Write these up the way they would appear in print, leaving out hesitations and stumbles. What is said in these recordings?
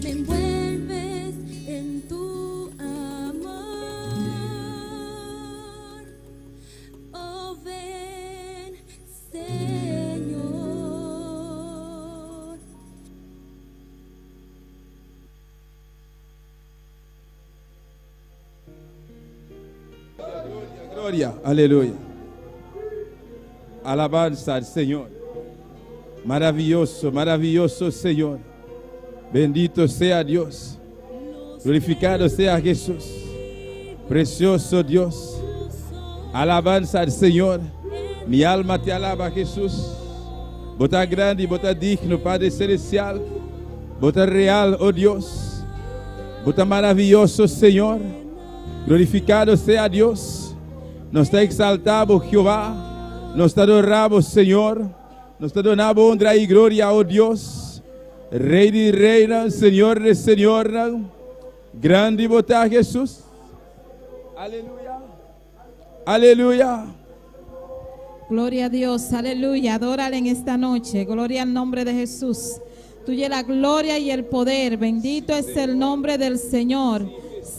Me envuelves en tu amor. Oh, ven, Señor. Gloria, aleluya. Alabanza al Señor. Maravilloso, maravilloso Señor. Bendito sea Dios. Glorificado sea Jesús. Precioso Dios. Alabanza al Señor. Mi alma te alaba, Jesús. Bo ta grandi, bo ta digno, Padre Celestial. Bo ta real, oh Dios. Bo ta maraviyoso, Señor. Glorificado sea Dios. Nos ta exalta bo, Jehová. Nos ta adora bo, Señor. Nos ta duna bo honra y gloria, oh Dios. Rey di reynan, Señor di señornan. Grandi bo ta, Jesús. Aleluya. Aleluya. Gloria a Dios, aleluya. Adórale en esta noche. Gloria al nombre de Jesús. Tuya la gloria y el poder. Bendito es el nombre del Señor.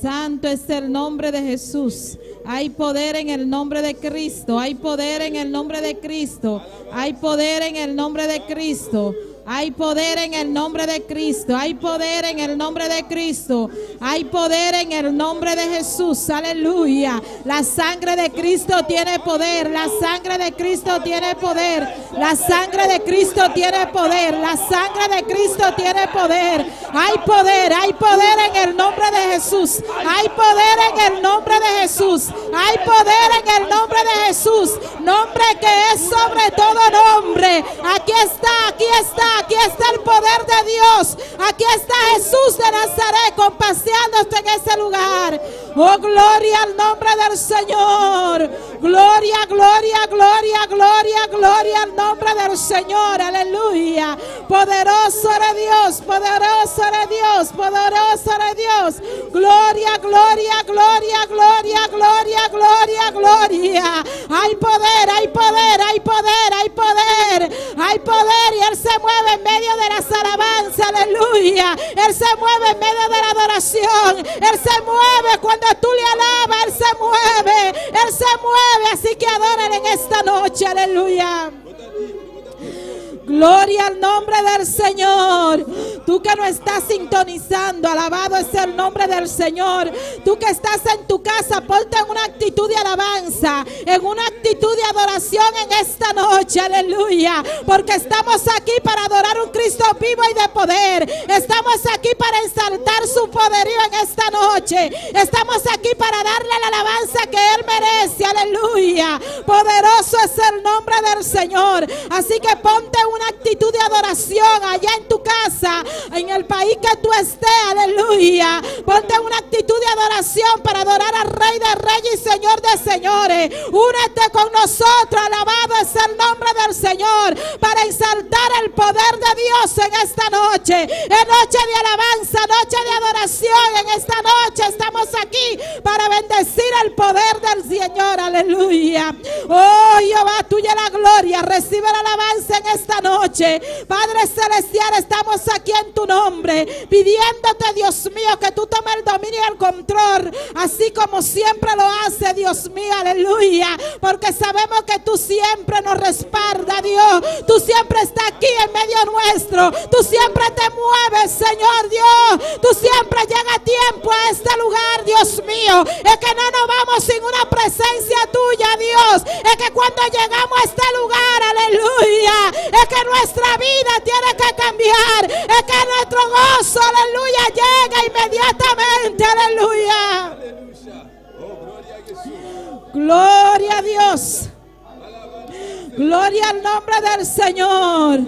Santo es el nombre de Jesús. Hay poder en el nombre de Cristo. Hay poder en el nombre de Cristo. Hay poder en el nombre de Cristo. Hay poder en el nombre de Cristo. Hay poder en el nombre de Cristo. Hay poder en el nombre de Jesús. Aleluya. La sangre de Cristo tiene poder. La sangre de Cristo tiene poder. La sangre de Cristo tiene poder. La sangre de Cristo tiene poder. Hay poder, hay poder en el nombre de Jesús. Hay poder en el nombre de Jesús. Hay poder en el nombre de Jesús. Nombre que es sobre todo nombre. Aquí está, aquí está, aquí está el poder de Dios. Aquí está Jesús de Nazaret compaseándose en ese lugar. Oh, gloria al nombre del Señor. Gloria, gloria, gloria, gloria, gloria al nombre del Señor. Aleluya. Poderoso eres Dios, poderoso eres Dios, poderoso eres Dios. Gloria, gloria, gloria, gloria, gloria, gloria, gloria. Hay poder, hay poder, hay poder, hay poder. Hay poder y Él se mueve en medio de las alabanzas. Aleluya. Él se mueve en medio de la adoración. Él se mueve cuando tú le alabas. Él se mueve. Él se mueve. Así que adórale en esta noche. Aleluya. Gloria al nombre del Señor. Tú que no estás sintonizando, alabado es el nombre del Señor. Tú que estás en tu casa, ponte en una actitud de alabanza, en una actitud de adoración en esta noche. Aleluya. Porque estamos aquí para adorar un Cristo vivo y de poder. Estamos aquí para exaltar su poderío en esta noche. Estamos aquí para darle la alabanza que Él merece. Aleluya. Poderoso es el nombre del Señor. Así que ponte una actitud de adoración allá en tu casa, en el país que tú estés, aleluya. Ponte una actitud de adoración para adorar al Rey de Reyes y Señor de Señores. Únete con nosotros, alabado es el nombre del Señor, para exaltar el poder de Dios en esta noche. En noche de alabanza, noche de adoración, en esta noche estamos aquí para bendecir el poder del Señor, aleluya. Oh Jehová, tuya la gloria, recibe la alabanza en esta noche. Padre Celestial, estamos aquí en tu nombre, pidiéndote, Dios mío, que tú tomes el dominio y el control, así como siempre lo hace, Dios mío, aleluya. Porque sabemos que tú siempre nos respaldas, Dios. Tú siempre estás aquí en medio nuestro. Tú siempre te mueves, Señor Dios. Tú siempre llegas a tiempo a este lugar, Dios mío. Es que no nos vamos sin una presencia tuya, Dios. Es que cuando llegamos a este lugar, aleluya, es que nuestra vida tiene que cambiar. Es que nuestro gozo, aleluya, llega inmediatamente, aleluya. Gloria a Dios. Gloria al nombre del Señor.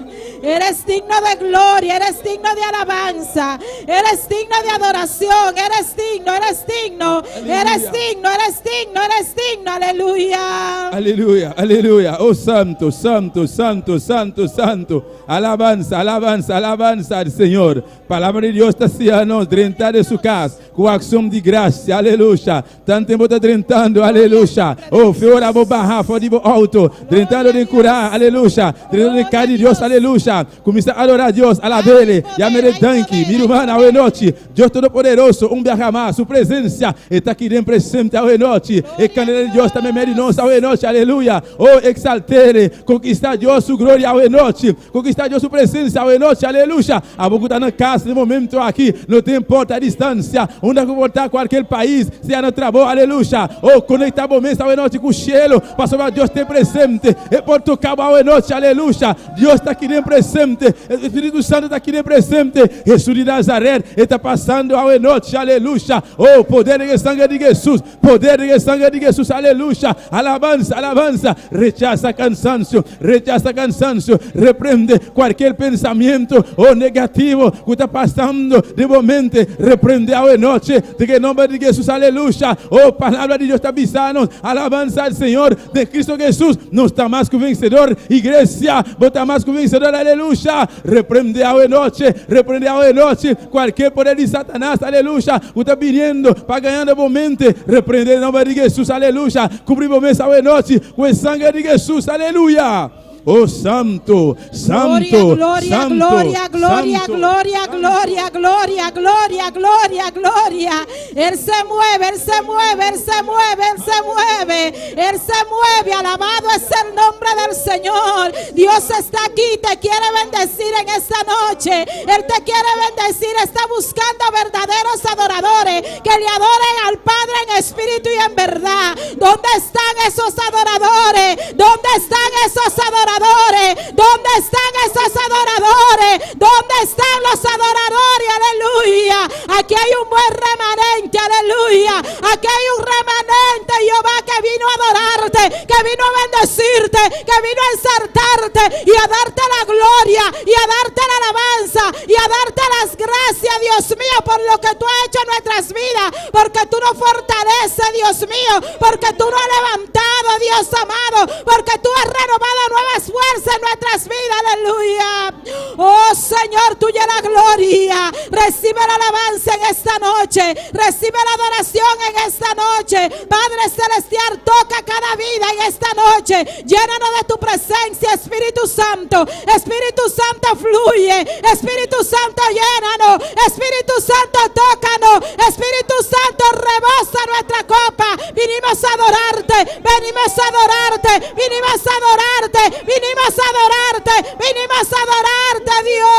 Eres digno de gloria, eres digno de alabanza, eres digno de adoración, eres digno, eres digno, eres digno, eres digno, eres digno, aleluya. Aleluya, aleluya. Oh santo, santo, santo, santo, santo. Alabansa, alabansa, alabansa al Señor. Palabra di Dios ta siña nos drenta den su kas ku akshon di grasia. Aleluya. Tantu bo ta drentando, aleluya. Oh, fe ora bo baha for di bo outo, drentando den kurá, aleluya. Drentando den kas di Dios, aleluya. Kuminsá adorá Dios, alab'Ele, yam'Ele danki. Mi ruman. Awe nochi, Dios Todopoderoso, un biaha mas, Su presensia e ta aki den presente awe nochi. E kandela di Dios ta meimei di nos awe nochi, aleluya. Oh, eksalt'E, konkistá Dios Su gloria awe nochi, konkistá Dios Su presensia awe nochi, aleluya. Abo ku ta na kas den momento aki, no ta importa e distansia, unda ku por ta, kualkier pais, sea na trabou, aleluya. Oh, konektá bo mes awe nochi ku shelu, pasobra Dios ta presente, E por toká bo awe nochi, aleluya. Dios ta aki den presente, e Spiritu Santu ta aki den presente, Hesus di Nazaret e ta pasando awe nochi, aleluya. Oh, poder den e sanger di Hesus, poder den e sanger di Hesus, aleluya. Alabansa, alabansa. Rechasa kansansio, rechasa kansansio, reprende kualkier pensamiento, oh, negativo ku ta pasando den bo mente, reprende awe nochi den e nomber di Hesus, aleluya. Oh, palabra di Dios ta bisa nos, alabansa al Señor. Den Cristo Jesus nos ta mas cu vencedor. Iglesia, bo ta mas cu vencedor, aleluya. Reprende awe noche, reprende awe noche cualkier poder di Satanas, aleluya, cu ta biniendo pa gañando bo mente. Reprende den nomber di Jesus, aleluya. Cubri bo mes awe nochi cu e sanger di Jesus, aleluya. Oh santo, santo, Gloria, santo, gloria, gloria, santo. gloria, gloria, gloria, gloria, gloria, gloria. Él se mueve, Él se mueve, Él se mueve, Él se mueve. Él se mueve. Alabado es el nombre del Señor. Dios está aquí, te quiere bendecir en esta noche. Él te quiere bendecir. Está buscando verdaderos adoradores que le adoren al Padre en espíritu y en verdad. ¿Dónde están esos adoradores? ¿Dónde están esos adoradores? ¿Dónde están esos adoradores? ¿Dónde están los adoradores? Aleluya. Aquí hay un buen remanente, aleluya. Aquí hay un remanente, Jehová, que vino a adorarte, que vino a bendecirte, que vino a exaltarte y a darte la gloria y a darte la alabanza y a darte las gracias, Dios mío, por lo que tú has hecho en nuestras vidas, porque tú nos fortaleces, Dios mío, porque tú nos has levantado, Dios amado, porque tú has renovado nuevas fuerzas en nuestras vidas, aleluya. Oh Señor, tuya la gloria. Recibe la alabanza en esta noche. Recibe la adoración en esta noche. Padre Celestial, toca cada vida en esta noche. Llénanos de tu presencia, Espíritu Santo. Espíritu Santo, fluye. Espíritu Santo, llénanos. Espíritu Santo, tócanos. Espíritu Santo, rebosa nuestra copa. Vinimos a adorarte. Venimos a adorarte. Vinimos a adorarte. Vinimos a adorarte. Vinimos a adorarte, Dios.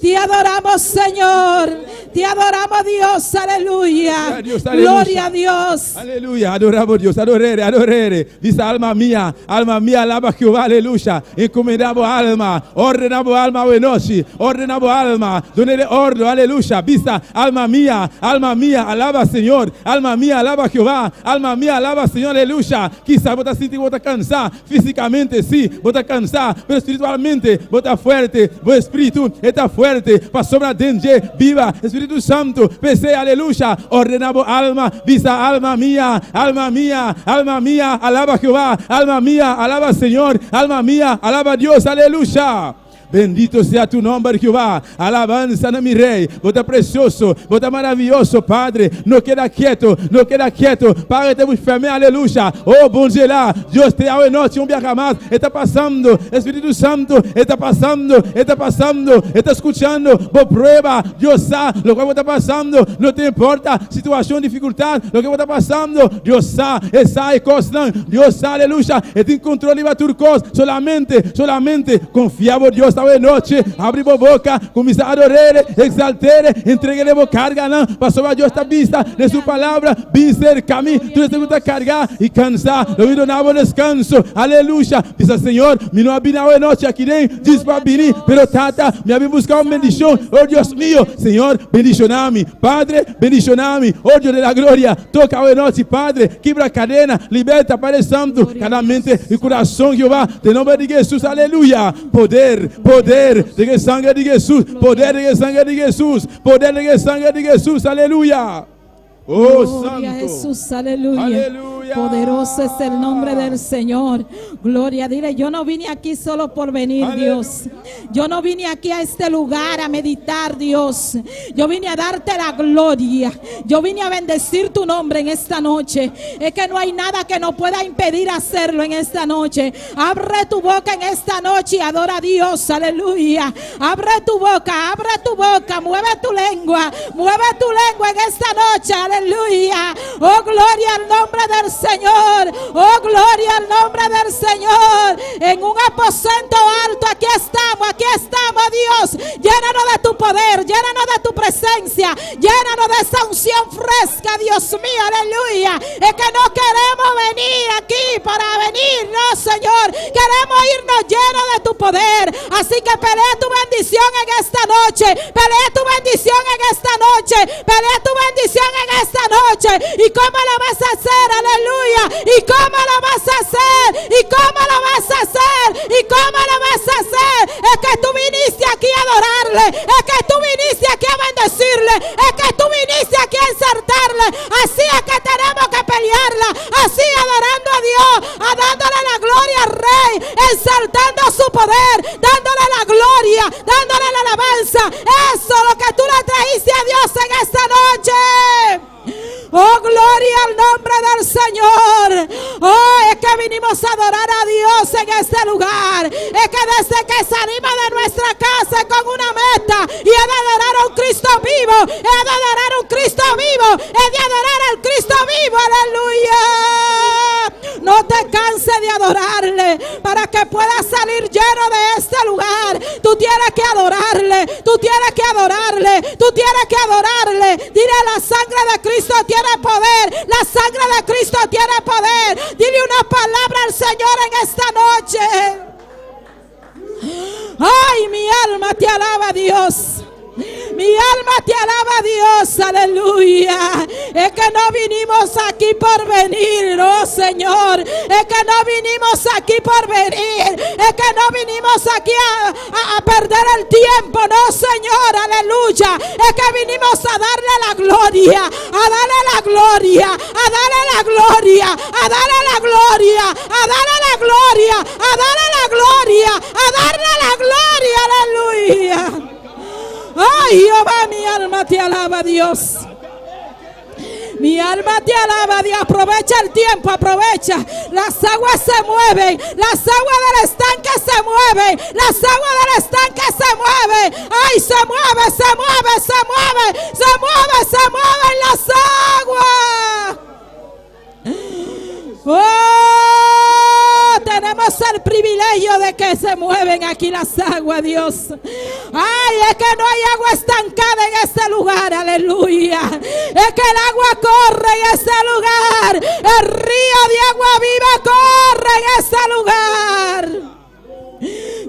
Te adoramos, Señor. Te adoramos, Dios. Aleluya. Gloria a Dios, aleluya. Gloria a Dios. Aleluya, adoramos Dios, adorere, adorere. Dice alma mía, alma mía, alaba a Jehová, aleluya. Encomendamos alma, ordenamos alma hoy noche, ordenamos alma, donde orden, aleluya. Vista, alma mía, alma mía, alaba Señor, alma mía, alaba a Jehová, alma mía, alaba Señor, aleluya. Quizás vos estás sintiendo vos estás cansado, físicamente sí, vos estás cansado, pero espiritualmente vos estás fuerte, vos espíritu está fuerte, pa sobra dengue, viva, Espíritu Santo, pese, aleluya, ordenamos alma, vista alma mía, alma mía, alma mía, alaba a Jehová, alma mía, alaba Señor, alma mía, alaba a Dios, aleluya. Bendito sea tu nombre, Jehová. Alabanza na mi rey. Bo ta precioso, bo ta maravilloso, Padre. No keda quieto, no keda quieto. Padre, te buscame, aleluya. Oh, bon la. Dios te awe noche, un viaje más. Está pasando. Espíritu Santo, está pasando, está pasando, está escuchando. Bo prueba, Dios sabe lo que está pasando. No te importa situación, dificultad, lo que está pasando. Dios sabe, sabe cosas. Dios sabe, aleluya. Está en control de tur cos. Solamente, solamente confiamos en Dios esta noche. Abrimos boca, comienza a adorar, exaltar, entregue carga, no. Pasó a Dios esta vista de su palabra. Ven cerca a mí, tú estás cargado y cansado. Lo vi no descanso. Aleluya. Dice Señor, mi no ha venido de noche aquí, dice pa venir, pero tata, me había buscado bendición. Oh Dios mío, Señor, bendicioname. Padre, bendicioname. Oh Dios de la gloria, toca hoy noche, Padre, quebra cadena, liberta, Padre Santo, cada mente y corazón, Jehová, de nombre de Jesús, aleluya. Poder, poder de que sangre de Jesús, poder de que sangre de Jesús, poder de que sangre de Jesús, aleluya. Oh Gloria a Santo. Jesús, aleluya. Aleluya. Aleluya. Poderoso es el nombre del Señor. Gloria, dile, yo no vine aquí solo por venir, Aleluya. Dios. Yo no vine aquí a este lugar a meditar, Dios. Yo vine a darte la gloria. Yo vine a bendecir tu nombre en esta noche. Es que no hay nada que nos pueda impedir hacerlo en esta noche. Abre tu boca en esta noche y adora a Dios. Aleluya. Abre tu boca, abre tu boca, mueve tu lengua, mueve tu lengua en esta noche. Aleluya. Oh, gloria al nombre del Señor. Oh, gloria al nombre del Señor. En un aposento alto, aquí estamos, Dios. Llénanos de tu poder, llénanos de tu presencia, llénanos de esa unción fresca, Dios mío, aleluya. Es que no queremos venir aquí para venir, no, Señor. Queremos irnos llenos de tu poder. Así que pelea tu bendición en esta noche. Pelea tu bendición en esta noche. Pelea tu bendición en esta noche. ¿Y cómo lo vas a hacer? Aleluya. ¿Y cómo lo vas a hacer? ¿Y cómo lo vas a hacer? ¿Y cómo lo vas a hacer? Es que tú viniste aquí a adorarle. Es que tú viniste aquí a bendecirle. Es que tú viniste aquí a exaltarle. Así es que tenemos que pelearla. Así adorando a Dios, a dándole la gloria al Rey, exaltando su poder, dándole la gloria, dándole la alabanza. Eso es lo que tú le trajiste a Dios en esta noche. Oh, gloria al nombre del Señor. Oh, es que vinimos a adorar a Dios en este lugar. Es que desde que salimos de nuestra casa con una meta, y es de adorar a un Cristo vivo, es de adorar a un Cristo vivo, es de adorar al Cristo vivo. Aleluya. No te canses de adorarle para que puedas salir lleno de este lugar. Tú tienes que adorarle, tú tienes que adorarle, tú tienes que adorarle. Dile, la sangre de Cristo tiene poder, la sangre de Cristo tiene poder. Dile una palabra al Señor en esta noche. Ay, mi alma te alaba, Dios. Mi alma te alaba, Dios, aleluya. Es que no vinimos aquí por venir, oh Señor. Es que no vinimos aquí por venir. Es que no vinimos aquí a perder el tiempo, no, Señor, aleluya. Es que vinimos a darle la gloria, a darle la gloria, a darle la gloria, a darle la gloria, a darle la gloria, a darle la gloria, a darle la gloria, aleluya. Ay, Jehová, mi alma te alaba, Dios. Mi alma te alaba, Dios. Aprovecha el tiempo, aprovecha. Las aguas se mueven, las aguas del estanque se mueven, las aguas del estanque se mueven. Ay, se mueve, se mueve, se mueve, se mueve, se mueven las aguas. Oh, tenemos el privilegio de que se mueven aquí las aguas, Dios. Ay, es que no hay agua estancada en este lugar, aleluya. Es que el agua corre en este lugar. El río de agua viva corre en este lugar.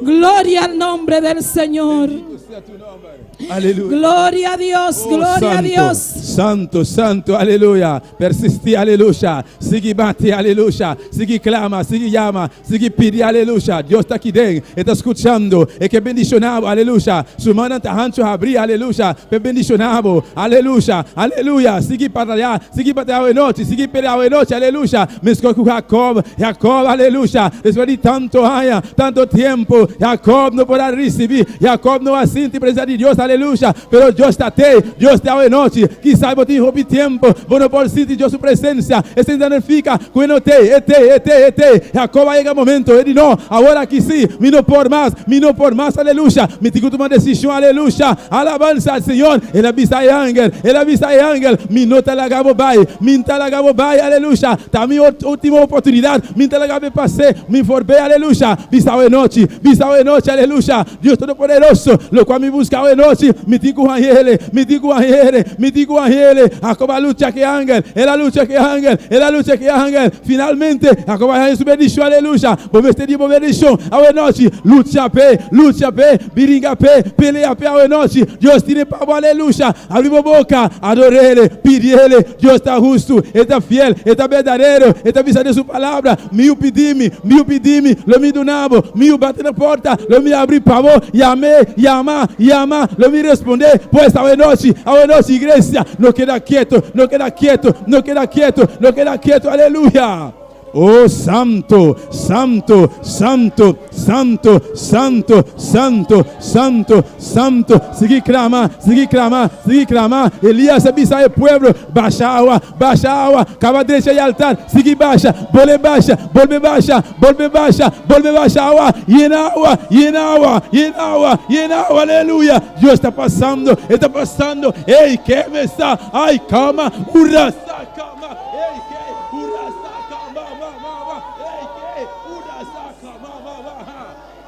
Gloria al nombre del Señor. Bendito sea tu nombre. Aleluya. Gloria a Dios, Oh, gloria a santo, Dios. Santo, santo, aleluya. Persistí, aleluya. Sigui bati, aleluya. Sigui clama, sigui yama, sigui pidi, aleluya. Dios ta aki den, ta skuchando. E ke bendishoná bo, aleluya. Su man ta hanchu habrí, aleluya. P'e bendishoná bo, aleluya, aleluya. Sigui bataya, sigui bataya anochi, sigui pelea anochi, aleluya. Meskos ku Jacob, Jacob, aleluya. Despues di tantu aña, tantu tempu, Jacob no por a risibí, Jacob no a sinti presensia di Dios, aleluya. Pero Dios ta tei, Dios ta anochi. Kisas bo tin hopi tempu, bo no por sinti Dios su presensia. Esei no ta nifiká ku e no tei, e tei, e tei, e tei. Jacob a yega un momento, e di: "No, awor aki sí, mi no por mas, mi no por mas, aleluya. Mi tin ku tuma desishon, aleluya." Alabansa al Señor. El a bisa e angel, el a bisa e angel: "Mi no ta laga bo bai, mi n' ta laga bo bai, aleluya. Ta mi último oportunidat, mi n' ta laga bo pasa, mi voorbij, aleluya." Bisa anochi, bisa anochi, aleluya. Dios Todopoderoso, loke mi buska anochi, mi tin ku hañ'é, mi tin ku hañ'é, mi tin ku hañ'é. Jacob a lucha ku angel, el a lucha ku angel, el a lucha ku angel. Finalmente, Jacob a haña su bendishon, aleluya. Bo mester di bo bendishon, anochi, lucha p'e, lucha p'e, bringa p'e, pelea p'e anochi. Dios tin pa bo, aleluya. Habri boka, ador'é, pidi'é. Dios ta hustu, ta fiel, ta berdadero, ta bisa den su palabra. Mi pidi mi, mi pidi mi, lo mi duna bo, mi bati na porta, lo mi habri pa bo, yama, yama. Yama, yama, lo mi respondé. Pues awe nochi, awe nochi, iglesia, no keda ketu, no keda ketu, no keda ketu, no keda ketu, aleluya. Oh, santu, santu, santu, santu, santu, santu, santu, santu. Sigui klama, sigui klama, sigui klama. Elias a bisa e pueblo: "Basha awa, basha awa, kaba drecha e altar, sigui basha, bolbe basha, bolbe basha, bolbe basha, bolbe basha awa, yena awa, yena awa, yena awa, yena awa, aleluya." Dios ta pasando, E ta pasando. Ei, keme está, ai, kama, urasa, kama, ei, ke, urasa, kama, ma, ma, ma, ei, ke, urasa, kama, ma, ma, ha.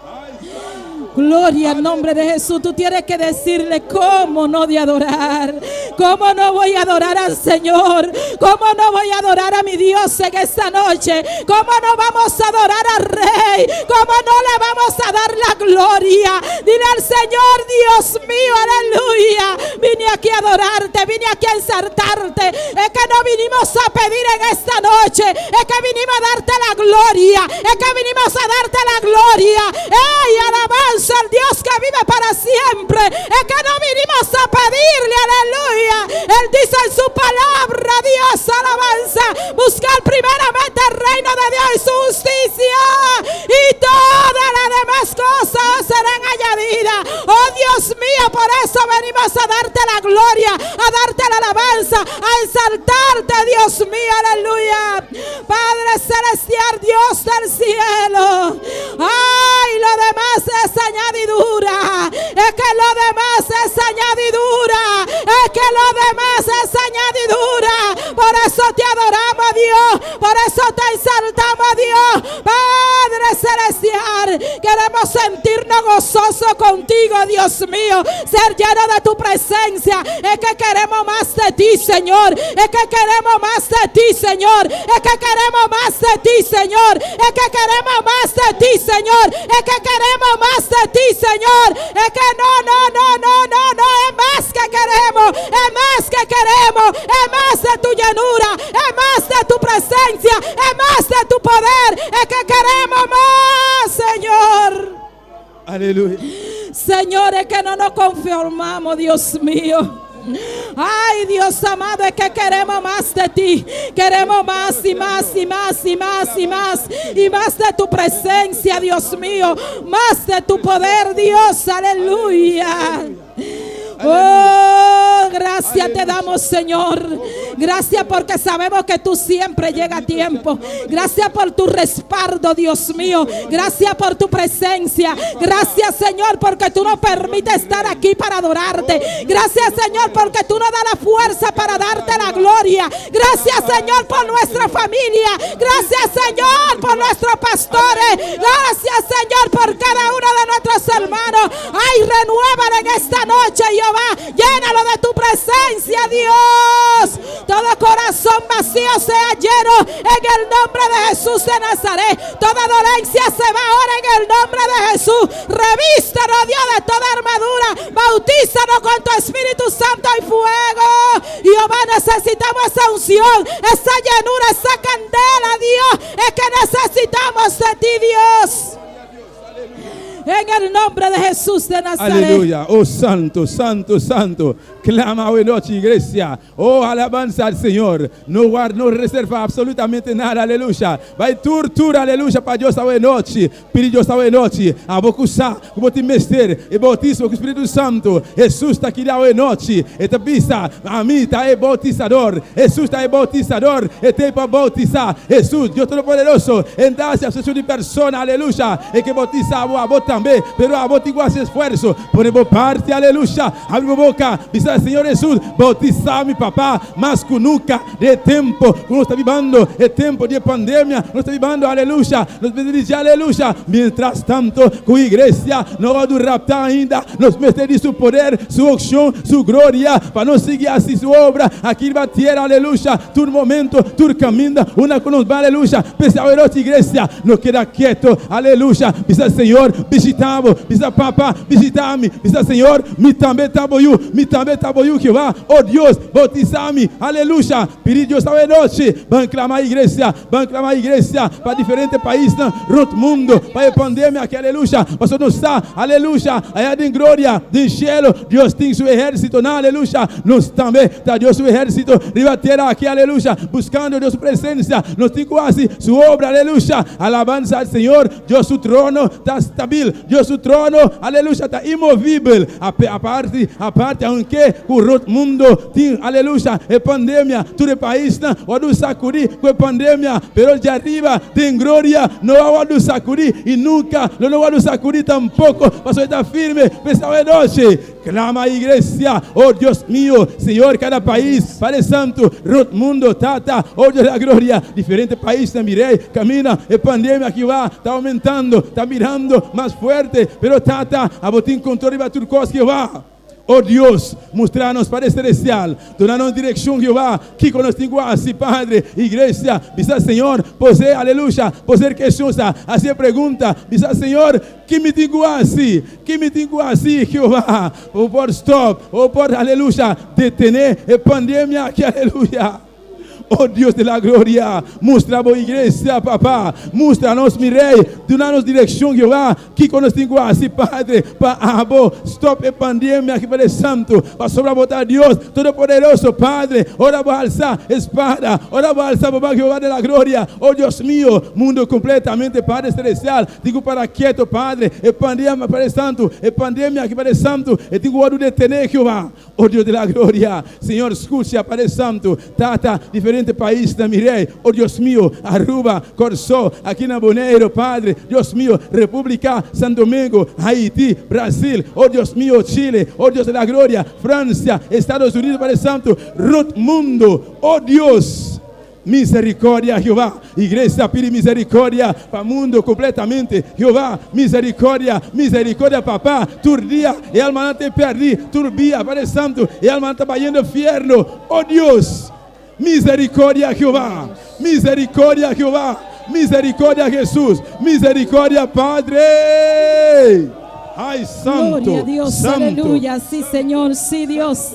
Ai, santu. Gloria al nombre de Jesús. Tú tienes que decirle: ¿cómo no de adorar? ¿Cómo no voy a adorar al Señor? ¿Cómo no voy a adorar a mi Dios en esta noche? ¿Cómo no vamos a adorar al Rey? ¿Cómo no le vamos a dar la gloria? Dile al Señor: "Dios mío, aleluya. Vine aquí a adorarte, vine aquí a exaltarte". Es que no vinimos a pedir en esta noche, es que vinimos a darte la gloria, es que vinimos a darte la gloria. ¡Ey, alabanza al Dios que vive para siempre! Es que no vinimos a pedirle, aleluya. Él dice en su palabra, Dios, alabanza: "Buscar primeramente el reino de Dios y su justicia, y todas las demás cosas serán añadidas". Oh, Dios mío, por eso venimos a darte la gloria, a darte la alabanza, a exaltarte, Dios mío, aleluya. Padre celestial, Dios del cielo. Ay, lo demás es añadidura. Es que lo demás es añadidura. Es que lo demás es añadidura. Por eso te adoramos, Dios. Por eso te exaltamos, Dios. Padre celestial, queremos sentirnos gozosos contigo, Dios mío. Ser lleno de tu presencia. Es que queremos más de ti, Señor. Es que queremos más de ti, Señor. Es que queremos más de ti, Señor. Es que queremos más de ti, Señor. Es que queremos más de ti, Señor. Es que no, no, no, no, no, no. Es más que queremos. Es más que queremos. Es más de tu llenura. Es más de tu presencia. Es más de tu poder. Es que queremos más, Señor. Aleluya. Señor, es que no nos conformamos, Dios mío. Ay, Dios amado, es que queremos más de ti. Queremos más y más y más y más y más y más de tu presencia, Dios mío. Más de tu poder, Dios. Aleluya. Oh, gracias te damos, Señor. Gracias porque sabemos que tú siempre llegas a tiempo. Gracias por tu respaldo, Dios mío. Gracias por tu presencia. Gracias, Señor, porque tú nos permites estar aquí para adorarte. Gracias, Señor, porque tú nos das la fuerza para darte la gloria. Gracias, Señor, por nuestra familia. Gracias, Señor, por nuestros pastores. Gracias, Señor, por cada uno de nuestros hermanos. Ay, renuévalo en esta noche, Jehová. Llénalo de tu presencia, Dios. Todo corazón vacío sea lleno en el nombre de Jesús de Nazaret. Toda dolencia se va ahora en el nombre de Jesús. Revístanos, Dios, de toda armadura. Bautízanos con tu Espíritu Santo y fuego. Jehová, necesitamos esa unción, esa llenura, esa candela, Dios. Es que necesitamos de ti, Dios. En el nombre de Jesús de Nazaret. Aleluya. Oh, santu, santu, santu. Klama awe nochi, iglesia. Oh, alabansa al Señor. No warda, no reserva absolutamente nada. Aleluya. Bai tur, tur, aleluya, pa Dios awe nochi. Pidi Dios awe nochi. Abo ku sa, ku bo tin mester e boutismo ku Spiritu Santu. Jesus ta aki awe nochi. E ta bisa: "Ami ta e boutisadó." Jesus ta e boutisadó. E ta pa boutisá. Jesus, Dios Todopoderoso. Entonses, di persona, aleluya. E ke boutisá abo tambe. Pero abo tin ku hasi esfuerso. Pone bo parti, aleluya. Habri boka. Bisa: "Señor Jesus, boutisá mi, papá." Mas ku nunka, den tempu ku nos ta biba, e tempu di pandemia, nos ta biba, aleluya. Nos mester, aleluya. Mientras tantu, ku iglesia no a raptá ainda, nos mester di su poder, su unshon, su gloria, pa nos sigui asina su obra aki na tera, aleluya. Tur momento, tur kaminda, unda ku nos bai, aleluya. P'esei, iglesia, no keda ketu, aleluya. Bisa: "Señor, bishitá bo. Bisa Papa, bishitá mi. Bisa Señor, mi tambe ta bo yu. Mi tambe ta bo yu, Jehová. Oh Dios, boutisá mi. Aleluya. Pidi Dios awe nochi. Ban klama iglesia. Ban klama iglesia pa diferente paisnan rònt mundu pa e pandemia aki. Aleluya. Pasobra nos sa, aleluya, aya den gloria, den shelu, Dios tin su ehérsitonan. Aleluya. Nos tambe ta Dios su ehérsito riba tera aki. Aleluya. Buskando Dios su presensia. Nos tin ku hasi su obra. Aleluya. Alabansa al Señor. Dios su trono ta stabil. Dios su trono, aleluya, ta inmovibel. Aparte, aparte, aunke ku rònt mundu tin, aleluya, e pandemia, tur e paisnan wòrdu sakudí ku e pandemia, pero djariba den gloria no a wòrdu sakudí i nunka lo no wòrdu sakudí tampoko, pasobra e ta firme. P'esei awe nochi, Clama iglesia, oh Dios mio, Señor, cada pais, Padre Santo, rond mundo, Tata, oh Dios de la gloria, diferente paisnan, mi Rey, camina, e pandemia aki wa ta aumentando, ta birando mas fuerte, pero Tata, abo tin control riba tur cos, Jehová. Oh Dios, mustra nos, Padre Celestial, duna nos direccion, Jehová, kico nos tin cu haci, Padre, iglesia, bisa Señor, posee, aleluya, poseer kesiosa, haci e pregunta, bisa Señor, Ki mi tin ku hasi? Ki mi tin ku hasi, Jehová? Bo por stòp, bo por, aleluya, detené e pandemia aki, aleluya. O Dios di la gloria, mustra bo iglesia, Papa. Mustra nos, mi Rei. Duna nos direkshon, Jehová. Kiko nos tin ku hasi, Padre, pa abo stòp e pandemia aki, Padre Santu? Pasobra bo ta Dios Todopoderoso, Padre. Ora bo alsa e spada, ora bo alsa bo man, Jehová di la gloria. O Dios mio, mundu kompletamente, Padre Selestial, Tin ku para keto, Padre, e pandemia, Padre Santu, e pandemia aki, Padre Santu, e tin ku wòrdu detené, Jehová. O Dios di la gloria, Señor, skucha, Padre Santu, Tata, diferente paisnan, mi Rei, o Dios mio, Aruba, Kòrsou, aki na Boneiru, Padre, Dios mio, Repúblika, San Domingo, Haiti, Brasil, o Dios mio, Chile, o Dios di la gloria, Fransia, Estados Unidos, Padre Santu, rònt mundu, o Dios. Misericordia, Jehová. Iglesia pidi misericordia pa mundo completamente. Jehová, misericordia, misericordia, Papá. Tur dia e almanan ta perdi, tur bia, Padre Santo, e almanan ta bayendo fierno. Oh Dios, misericordia, Jehová. Misericordia, Jehová. Misericordia, Jesús. Misericordia, Padre. Ay, Santo, Gloria a Dios, Santo. aleluya. Sí, Señor, sí, Dios.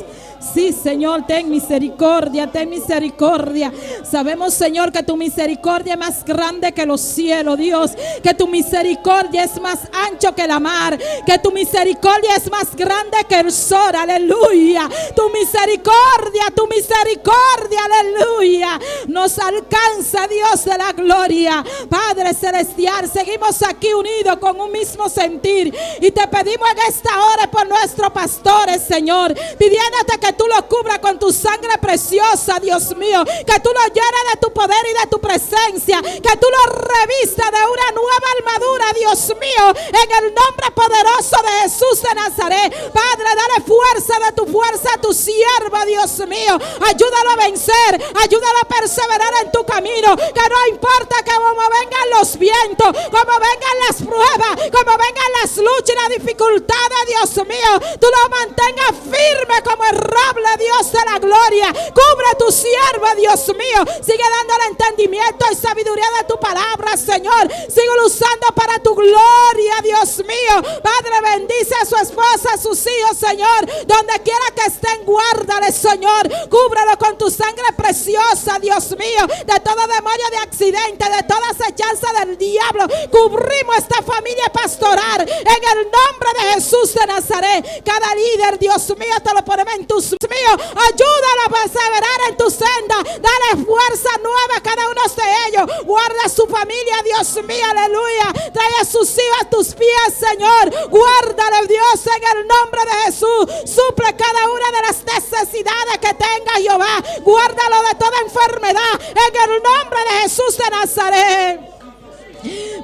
Sí, Señor, ten misericordia, ten misericordia. Sabemos, Señor, que tu misericordia es más grande que los cielos, Dios. Que tu misericordia es más ancho que la mar. Que tu misericordia es más grande que el sol, aleluya. Tu misericordia, tu misericordia, aleluya. Nos alcanza, Dios de la gloria. Padre Celestial, seguimos aquí unidos con un mismo sentir. Y te pedimos en esta hora por nuestros pastores, Señor, pidiéndote que tú los cubras con tu sangre preciosa, Dios mío, que tú los llenes de tu poder y de tu presencia, que tú los revistas de una nueva armadura, Dios mío, en el nombre poderoso de Jesús de Nazaret. Padre, dale fuerza de tu fuerza a tu siervo, Dios mío. Ayúdalo a vencer, ayúdalo a perseverar en tu camino, que no importa que como vengan los vientos, como vengan las pruebas, como vengan las luchas y las dificultades, Dios mío, tú lo mantengas firme como el roble, Dios de la gloria. Cubre a tu siervo, Dios mío. Sigue dándole entendimiento y sabiduría de tu palabra, Señor. Sigue usando para tu gloria, Dios mío. Padre, bendice a su esposa, a sus hijos, Señor. Donde quiera que estén, guárdale, Señor. Cúbrelo con tu sangre preciosa, Dios mío. De todo demonio de accidente, de toda acechanza del diablo. Cubrimos esta familia pastoral en el nombre de Jesús de Nazaret. Cada líder, Dios mío, te lo ponemos en tus míos. Ayúdalo a perseverar en tu senda. Dale fuerza nueva a cada uno de ellos. Guarda a su familia, Dios mío, aleluya. Trae a sus hijos a tus pies, Señor. Guárdale, Dios, en el nombre de Jesús. Suple cada una de las necesidades que tenga Jehová. Guárdalo de toda enfermedad en el nombre de Jesús de Nazaret.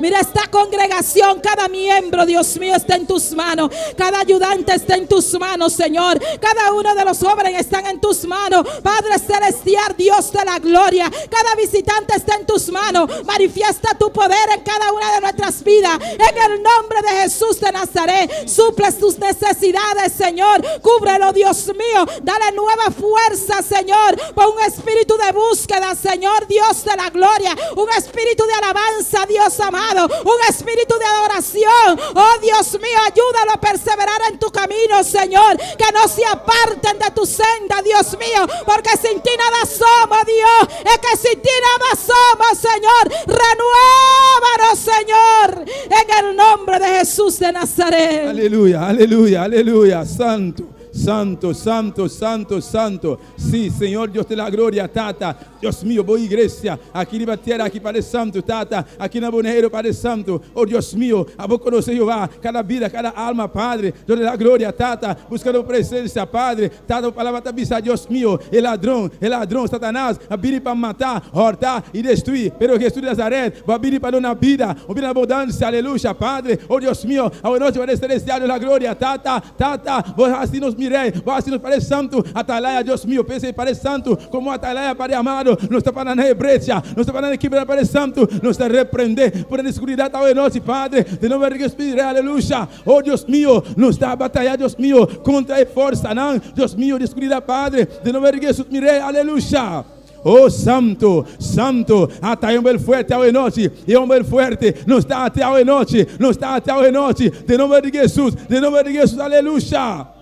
Mira esta congregación, cada miembro, Dios mío, está en tus manos. Cada ayudante está en tus manos, Señor. Cada uno de los jóvenes están en tus manos. Padre Celestial, Dios de la gloria. Cada visitante está en tus manos. Manifiesta tu poder en cada una de nuestras vidas. En el nombre de Jesús de Nazaret, suple sus necesidades, Señor. Cúbrelo, Dios mío. Dale nueva fuerza, Señor. Pon un espíritu de búsqueda, Señor, Dios de la gloria. Un espíritu de alabanza, Dios. los amados. Un espíritu de adoración. Oh Dios mío, ayúdalo a perseverar en tu camino, Señor. Que no se aparten de tu senda, Dios mío. Porque sin ti nada somos, Dios. Es que sin ti nada somos, Señor. Renuévanos, Señor. En el nombre de Jesús de Nazaret. Aleluya, aleluya, aleluya. Santo, santo, santo, santo, santo. Sí, Señor Dios de la gloria, Tata. Dios mío, bo iglesia. Aki riba tera, aki Padre Santo, Tata. Aki na Boneiru, Padre Santo. Oh Dios mío, abo konosé Jehová, kada bida, kada alma, Padre. Dios de la gloria, Tata. Buskando presensia, Padre. Tata, palabra ta bisa, Dios mío, e ladron, e ladron, Satanas, a bini pa mata, hòrta i destruí. Pero Jesús de Nazaret, bo a bini pa duna bida, un bida na abundansia, aleluya, Padre. Oh Dios mío, awe nochi, Padre Celestial, Dios de la gloria, Tata, Tata, bo hasi nos mi Rei, bo hasi nos Padre Santo, Atalaya, Dios mío, p'esei Padre Santo, komo Atalaya, Padre amado, nos ta para na e brecha, nos ta para na e kibra, Padre Santo, nos ta reprendé por e skuridat awe nochi, Padre, den nomber di Jesús, mi Rei, aleluya. Oh Dios mío, nos ta batayá, Dios mío, kontra e forsanan, Dios mío, di skuridat, Padre, den nomber di Jesús, mi Rei, aleluya. Oh Santo, Santo, ata e homber fuerte awe nochi, e homber fuerte, nos ta ate awe nochi, nos ta ate awe nochi, den nomber di Jesús, den nomber di Jesús, aleluya.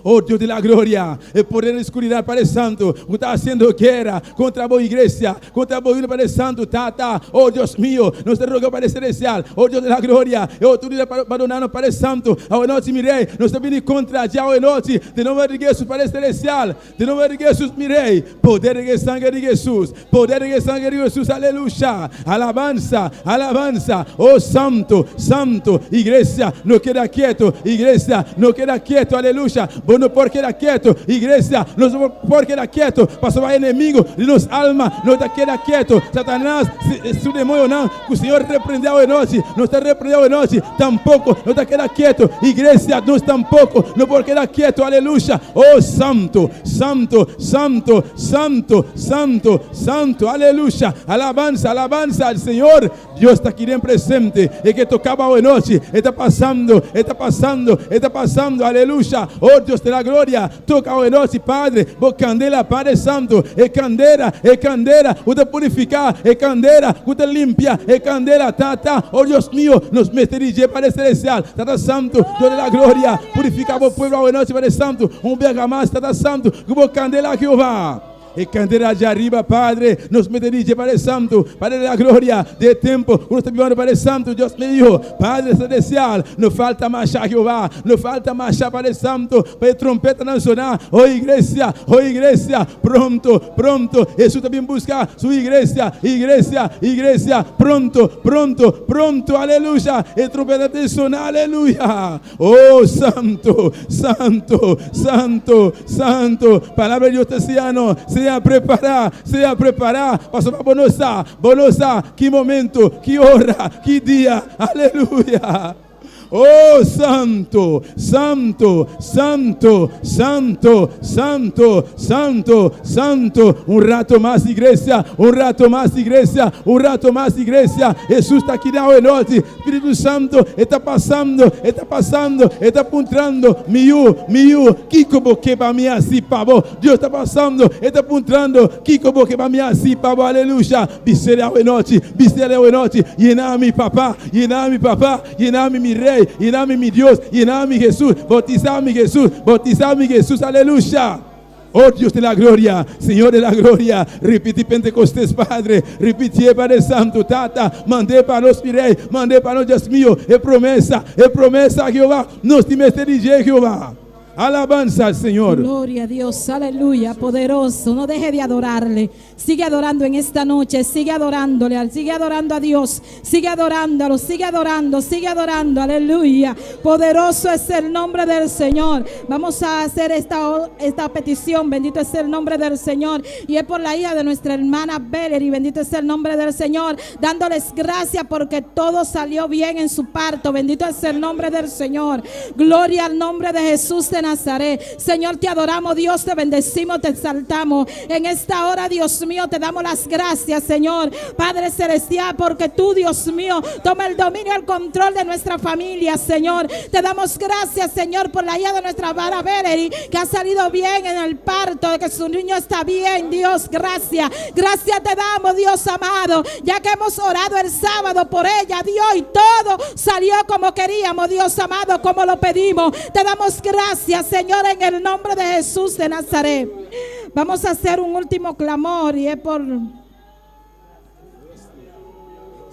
Oh Dios de la gloria, e poder di skuridat, Padre Santo, ku ta hasiendo guera kontra bo iglesia, kontra bo yunan, Padre Santo, Tata, oh Dios mío, nos ta roga, Padre Celestial, oh Dios de la gloria, e outoridat pa duna nos, Padre Santo, awe nochi, mi Rei, nos ta bini kontra dje awe nochi, den nomber di Jesús, Padre Celestial. Den nomber di Jesus mi Rey, poder den e sanger di Jesus, poder den e sanger di Jesus, aleluya, alabansa, alabansa, oh santo, santo, iglesia no keda keto, iglesia no keda keto, aleluya, bo no por keda keto, iglesia nos no por keda keto, pasobra enemigo di nos alma no ta keda keto, Satanas, su demonionan ku Señor reprende awe nochi, nos ta reprende awe nochi, tampoko no ta keda keto, iglesia nos tampoko no por keda keto, aleluya. Oh santo, santo, santo, santo, santo, santo, aleluya, alabansa, alabansa al Señor. Dios ta aki den presente, e ke toca bo awe nochi, e ta pasando, e ta pasando, e ta pasando, aleluya. Oh Dios de la gloria, toca awe nochi, Padre, bo candela, Padre Santo, e candela, e candela cu ta purifica, e candela cu ta limpia, e candela, Tata, oh Dios mio, nos mester di dje, Padre Celestial, Tata Santo, Dios de la gloria, purifica bo pueblo awe nochi, Padre Santo, un biaha mas, Tata Santo, cu bo candela, Jehová. E candela dja ariba, Padre, nos mester di dje, Padre Santo, Padre de la gloria, di e tempo cu nos ta bibando, Padre Santo, Dios mio, Padre Celestial, no falta masha, Jehová, no falta masha, Padre Santo, pa e trompetanan sona, oh iglesia, oh iglesia, pronto, pronto, Hesus ta bin busca su iglesia, iglesia, iglesia, pronto, pronto, pronto, aleluya, e trompeta ta sona, aleluya, oh santo, santo, santo, santo, palabra di Dios ta siña nos, sea prepara, sea prepara, pasobra bo no sa, bo no sa ki momento, ki ora, ki dia, aleluya. Oh santo, santo, santo, santo, santo, santo, santo. Un rato mas iglesia, un rato mas iglesia, un rato mas iglesia. Hesus ta aki awe nochi. Spiritu Santo e ta pasando, e ta pasando, e ta puntrando. Mi yu, mi yu, kiko bo ke pa mi hasi pa bo? Dios ta pasando, e ta puntrando, kiko bo ke pa mi hasi pa bo? Aleluya. Bis'é awe nochi, bis'é awe nochi. Yena mi, Papa, yena mi, Papa. Yena mi, mi Rey, yena mi, mi Dios, yena mi, Jesús, bautiza mi, Jesús, bautiza mi, Jesús, aleluya. Oh Dios de la gloria, Señor de la gloria, ripiti Pentecostés, Padre, ripitié, Padre Santo, Tata, mand'é pa nos, mi Rey, mand'é pa nos, Dios mío, e promesa, e promesa, Jehová, nos tin mester di dje, Jehová. Alabanza al Señor. Gloria a Dios, aleluya, poderoso. No deje de adorarle. Sigue adorando en esta noche, sigue adorándole, sigue adorando a Dios, sigue adorándolo, sigue adorando, sigue adorando, aleluya. Poderoso es el nombre del Señor. Vamos a hacer esta petición, bendito es el nombre del Señor. Y es por la hija de nuestra hermana Valerie, bendito es el nombre del Señor, dándoles gracias porque todo salió bien en su parto, bendito es el nombre del Señor. Gloria al nombre de Jesús de. Nazaret. Señor, te adoramos, Dios, te bendecimos, te exaltamos. En esta hora, Dios mío, te damos las gracias, Señor. Padre Celestial, porque tú, Dios mío, toma el dominio, el control de nuestra familia, Señor. Te damos gracias, Señor, por la hija de nuestra vara Valerie, que ha salido bien en el parto, de que su niño está bien, Dios, gracias. Gracias te damos, Dios amado, ya que hemos orado el sábado por ella, Dios, y todo salió como queríamos, Dios amado, como lo pedimos. Te damos gracias, Señor, en el nombre de Jesús de Nazaret. Vamos a hacer un último clamor y es por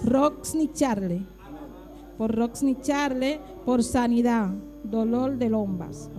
Roxny Charle. Por Roxny Charle, por sanidad, dolor de lombas.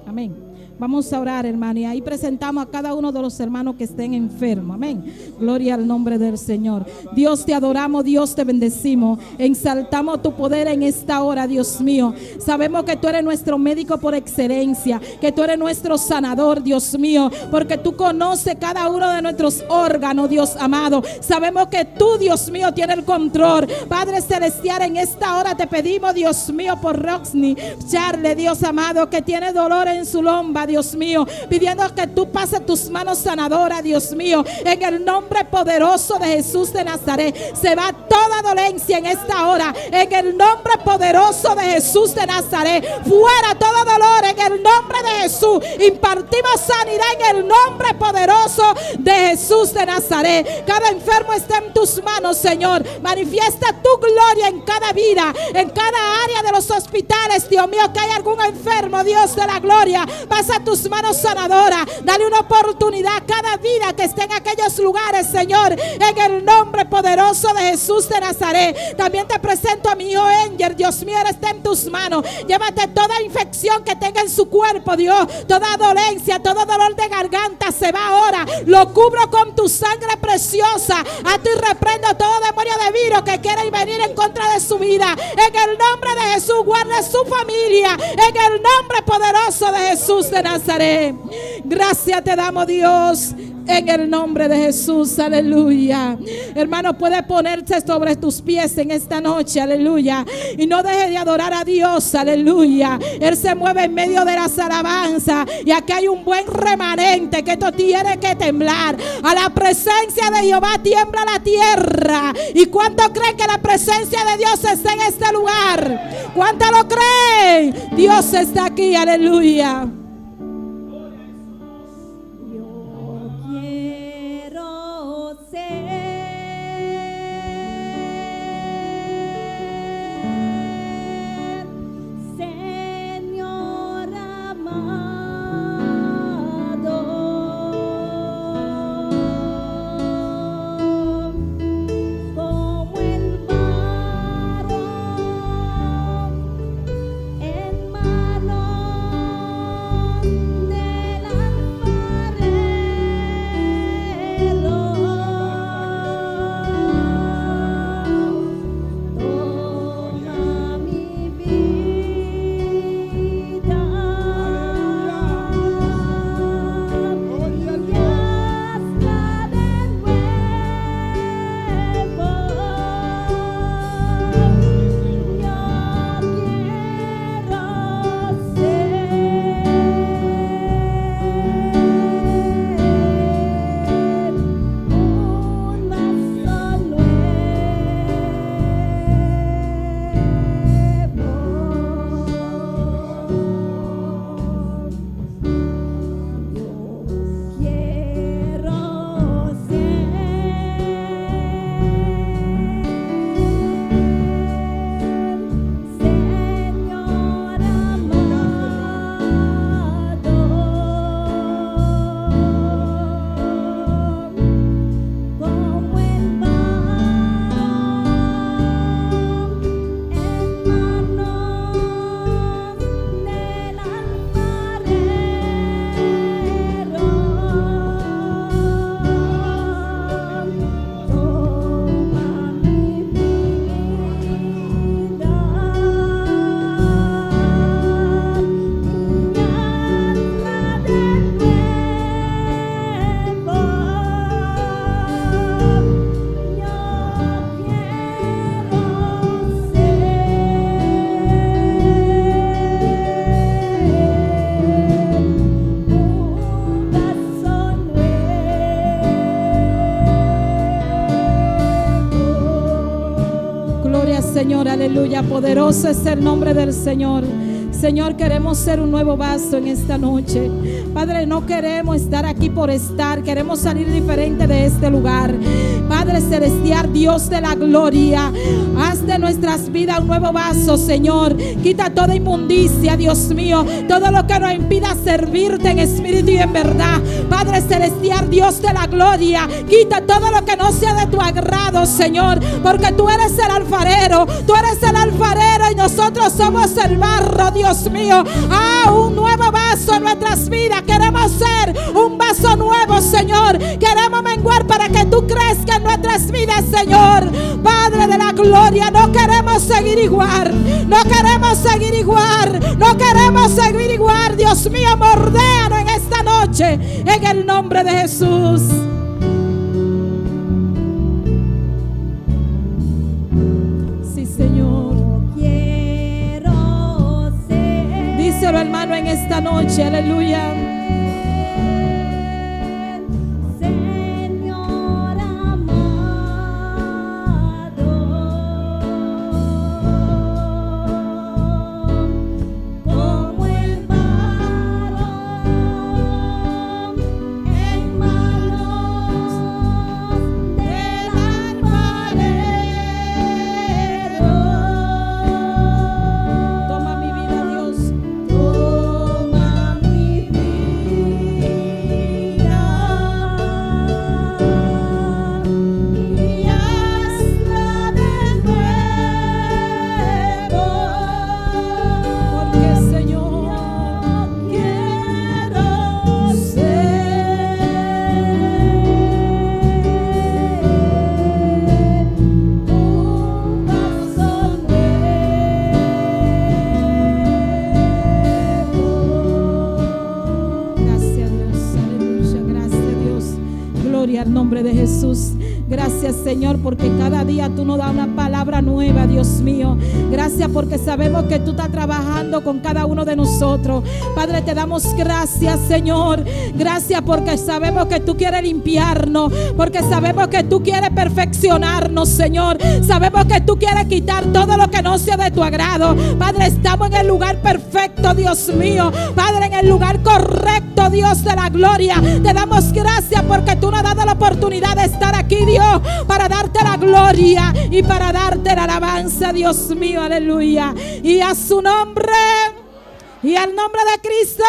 Amén. Vamos a orar, hermano, y ahí presentamos a cada uno de los hermanos que estén enfermos. Amén. Gloria al nombre del Señor. Dios, te adoramos, Dios, te bendecimos. Exaltamos tu poder en esta hora, Dios mío. Sabemos que tú eres nuestro médico por excelencia, que tú eres nuestro sanador, Dios mío, porque tú conoces cada uno de nuestros órganos, Dios amado. Sabemos que tú, Dios mío, tienes el control. Padre Celestial, en esta hora te pedimos, Dios mío, por Roxny Charle, Dios amado, que tiene dolor en su lomba, Dios mío, pidiendo que tú pases tus manos sanadoras, Dios mío, en el nombre poderoso de Jesús de Nazaret. Se va toda dolencia en esta hora, en el nombre poderoso de Jesús de Nazaret. Fuera todo dolor en el nombre de Jesús. Impartimos sanidad en el nombre poderoso de Jesús de Nazaret. Cada enfermo está en tus manos, Señor. Manifiesta tu gloria en cada vida, en cada área de los hospitales, Dios mío, que hay algún enfermo, Dios de la gloria. Pasa tus manos sanadoras. Dale una oportunidad a cada vida que esté en aquellos lugares, Señor, en el nombre poderoso de Jesús de Nazaret. También te presento a mi hijo Angel. Dios mío, él está en tus manos. Llévate toda infección que tenga en su cuerpo, Dios. Toda dolencia, todo dolor de garganta se va ahora. Lo cubro con tu sangre preciosa. A ti reprendo todo demonio de virus que quiere venir en contra de su vida. En el nombre de Jesús, guarda su familia. En el nombre poderoso de Jesús de Nazaret. Gracias te damos, Dios, en el nombre de Jesús, aleluya. Hermano, puede ponerse sobre tus pies en esta noche, aleluya. Y no deje de adorar a Dios, aleluya. Él se mueve en medio de las alabanzas. Y aquí hay un buen remanente que esto tiene que temblar. A la presencia de Jehová tiembla la tierra. ¿Y cuánto creen que la presencia de Dios está en este lugar? ¿Cuánto lo creen? Dios está aquí, aleluya. Yo quiero ser, Señor amado, como el barro en manos Aleluya. Poderoso es el nombre del Señor. Señor, queremos ser un nuevo vaso en esta noche. Padre, no queremos estar aquí por estar. Queremos salir diferente de este lugar. Padre Celestial, Dios de la gloria, haz de nuestras vidas un nuevo vaso, Señor. Quita toda inmundicia, Dios mío. Todo lo que nos impida servirte en espíritu y en verdad. Padre Celestial, Dios de la gloria, quita todo lo que no sea de tu agrado, Señor. Porque tú eres el alfarero. Tú eres el alfarero y nosotros somos el barro, Dios mío. Ah, un nuevo vaso en nuestras vidas. Queremos ser un vaso nuevo, Señor. Queremos menguar para que tú crezcas en nuestras vidas, Señor. Padre de la gloria, no queremos seguir igual. No queremos seguir igual. No queremos seguir igual. Dios mío, mordéanos en esta noche. En el nombre de Jesús. Sí, Señor. Quiero ser. Díselo, hermano, en esta noche. Aleluya. Señor amado, como el barro en manos del alfarero. Toma mi vida, Dios. Toma mi vida y hazla de nuevo. Porque, Señor, Quiero ser un vaso nuevo. Gracias Dios, aleluya, gracias Dios. Gloria al nombre de Jesús. Gracias Señor, porque cada día tú nos das una palabra nueva, Dios mío. Gracias porque sabemos que tú estás trabajando con cada uno de nosotros. Padre, te damos gracias, Señor. Gracias porque sabemos que tú quieres limpiarnos, porque sabemos que tú quieres perfeccionarnos, Señor. Sabemos que tú quieres quitar todo lo que no sea de tu agrado. Padre, estamos en el lugar perfecto, Dios mío. Padre, en el lugar correcto, Dios de la gloria. Te damos gracias porque tú nos has dado la oportunidad de estar aquí, Dios, para darte la gloria y para darte la alabanza, Dios mío, aleluya. Y a su nombre, y al nombre de Cristo,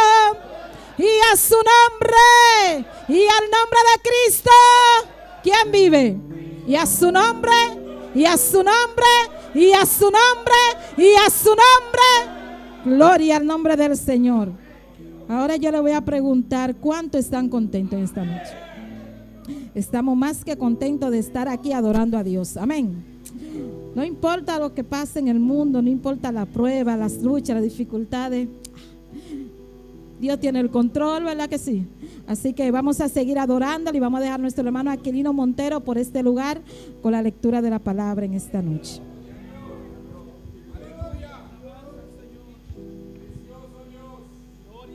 y a su nombre, y al nombre de Cristo. ¿Quién vive? Y a su nombre, y a su nombre, y a su nombre, y a su nombre. Gloria al nombre del Señor. Ahora yo le voy a preguntar cuánto están contentos en esta noche. Estamos más que contentos de estar aquí adorando a Dios. Amén. No importa lo que pase en el mundo, no importa la prueba, las luchas, las dificultades. Dios tiene el control, ¿verdad que sí? Así que vamos a seguir adorándole y vamos a dejar a nuestro hermano Aquilino Montero por este lugar con la lectura de la palabra en esta noche. Gloria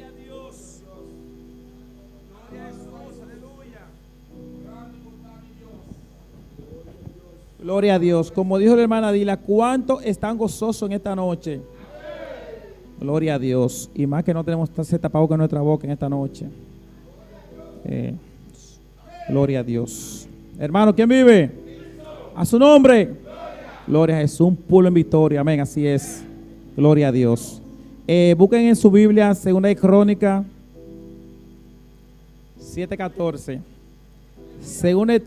a Dios. Gloria a Jesús. Aleluya. Gloria a Dios. Como dijo la hermana Dila, ¿cuántos están gozosos en esta noche? Gloria a Dios. Y más que no tenemos ese tapabocas en nuestra boca en esta noche. Gloria a Dios. Hermano, ¿quién vive? A su nombre. Gloria a Jesús. Un pueblo en victoria. Amén. Así es. Gloria a Dios. Busquen en su Biblia, Segunda de Crónica 7:14. Segunda de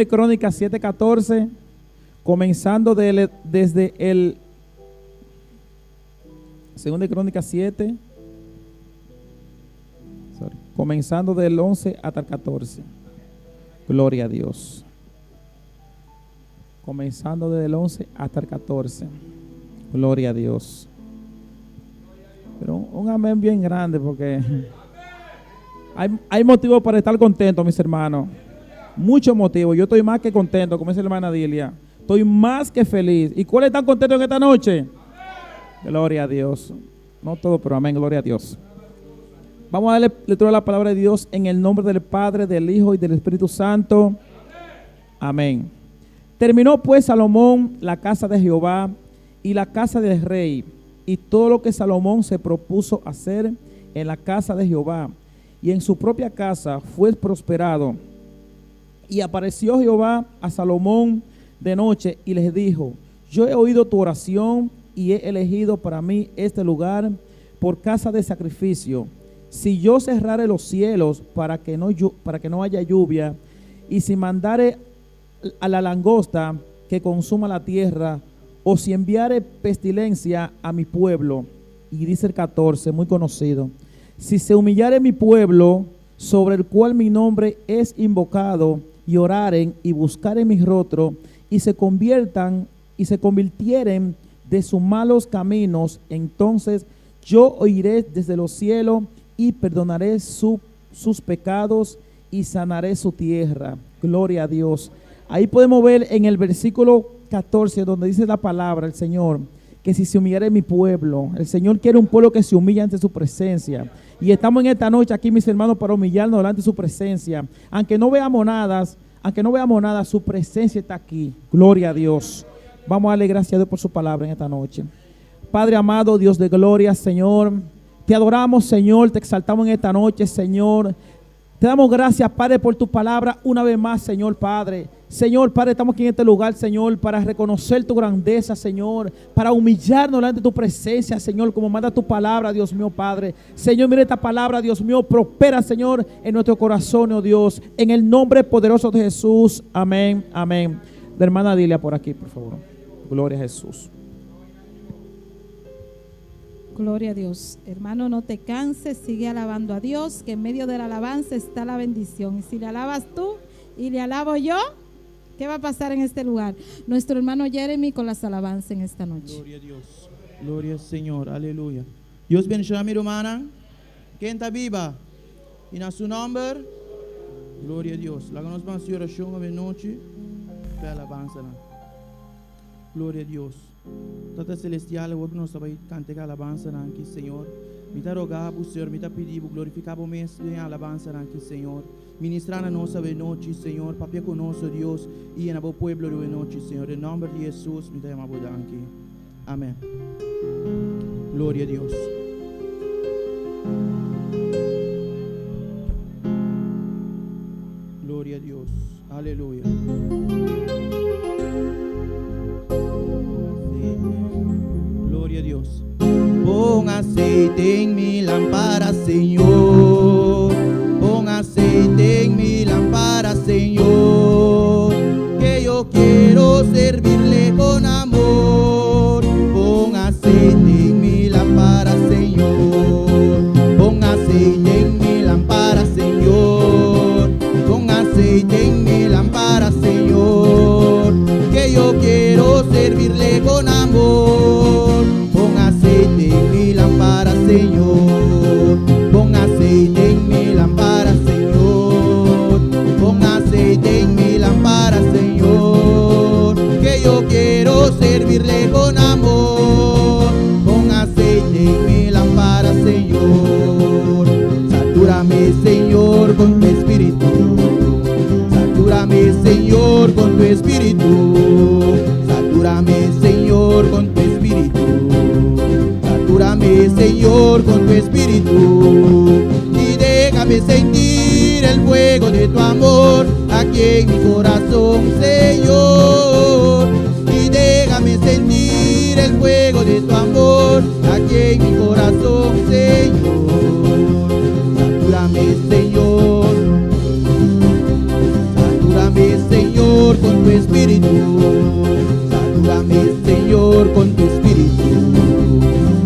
Crónica 7:14, comenzando desde el Segunda de Crónica 7, sorry, comenzando del 11 hasta el 14. Gloria a Dios. Comenzando desde el 11 hasta el 14. Gloria a Dios. Pero un amén bien grande, porque hay motivo para estar contento, mis hermanos. Mucho motivo. Yo estoy más que contento, como dice la hermana Dilia. Estoy más que feliz. ¿Y cuáles están contentos en esta noche? Gloria a Dios. No todo, pero amén, gloria a Dios. Vamos a darle lectura a la palabra de Dios en el nombre del Padre, del Hijo y del Espíritu Santo. Amén. Terminó pues Salomón la casa de Jehová Y la casa del rey, y todo lo que Salomón se propuso hacer en la casa de Jehová y en su propia casa fue prosperado. Y apareció Jehová a Salomón de noche y les dijo: Yo he oído tu oración y he elegido para mí este lugar por casa de sacrificio. Si yo cerrare los cielos para que no haya lluvia, y si mandare a la langosta que consuma la tierra, o si enviare pestilencia a mi pueblo, y dice el 14, muy conocido: Si se humillare mi pueblo, sobre el cual mi nombre es invocado, y oraren y buscaren mi rostro, y se conviertan y se convirtieren de sus malos caminos, entonces yo oiré desde los cielos y perdonaré sus pecados y sanaré su tierra. Gloria a Dios. Ahí podemos ver en el versículo 14, donde dice la palabra el Señor, que si se humillare mi pueblo, el Señor quiere un pueblo que se humille ante su presencia. Y estamos en esta noche aquí, mis hermanos, para humillarnos delante de su presencia. Aunque no veamos nada, aunque no veamos nada, su presencia está aquí. Gloria a Dios. Vamos a darle gracias a Dios por su palabra en esta noche. Padre amado, Dios de gloria, Señor, te adoramos, Señor, te exaltamos en esta noche, Señor. Te damos gracias, Padre, por tu palabra una vez más, Señor Padre. Señor Padre, estamos aquí en este lugar, Señor, para reconocer tu grandeza, Señor, para humillarnos delante de tu presencia, Señor, como manda tu palabra, Dios mío, Padre. Señor, mira esta palabra, Dios mío, prospera, Señor, en nuestro corazón, oh Dios, en el nombre poderoso de Jesús. Amén, amén. La hermana Dilia por aquí, por favor. Gloria a Jesús. Gloria a Dios. Hermano, no te canses, sigue alabando a Dios, que en medio de la alabanza está la bendición. Y si le alabas tú y le alabo yo, ¿qué va a pasar en este lugar? Nuestro hermano Jeremy con las alabanzas en esta noche. Gloria a Dios. Gloria al Señor. Aleluya. Dios bendiciona mi hermana. Ken ta biba. I na su nomber. Gloria a Dios. Laga nos hasi oracion anochi. Pa alabansa. Gloria a Dios. Tata Celestial, awor nos ta bay canta alabansa aki, Señor. Mi ta roga, Señor, mi ta pidi, glorifica bo mes den alabansa aki, Señor. Ministra na nos anochi, Señor. Papia cu nos, Dios, y na bo pueblo anochi, Señor. Den nomber di Jesus, mi ta yama danki. Amen. Gloria a Dios. Gloria a Dios. Aleluya. Gloria a Dios. Pon aceite en mi lámpara, Señor. Pon aceite en mi lámpara, Señor. Que yo quiero servirle con amor. Pon aceite en mi lámpara, Señor. Pon aceite en mi lámpara, Señor. Pon aceite en mi lámpara, Señor. Que yo quiero servirle con amor. Pon aceite en mi lámpara, Señor. Pon aceite en mi lámpara, Señor. Pon aceite en mi lámpara, Señor. Que yo quiero servirle con amor. Pon aceite en mi lámpara, Señor. Satúrame, Señor, con tu espíritu. Satúrame, Señor, con tu espíritu. Satúrame, Señor, con tu espíritu. Satúrame, Señor, con tu espíritu. Y déjame sentir el fuego de tu amor aquí en mi corazón, Señor. Y déjame sentir el fuego de tu amor aquí en mi corazón, Señor. Satúrame, Señor. Satúrame, Señor, con tu espíritu. Satúrame, Señor, con tu espíritu.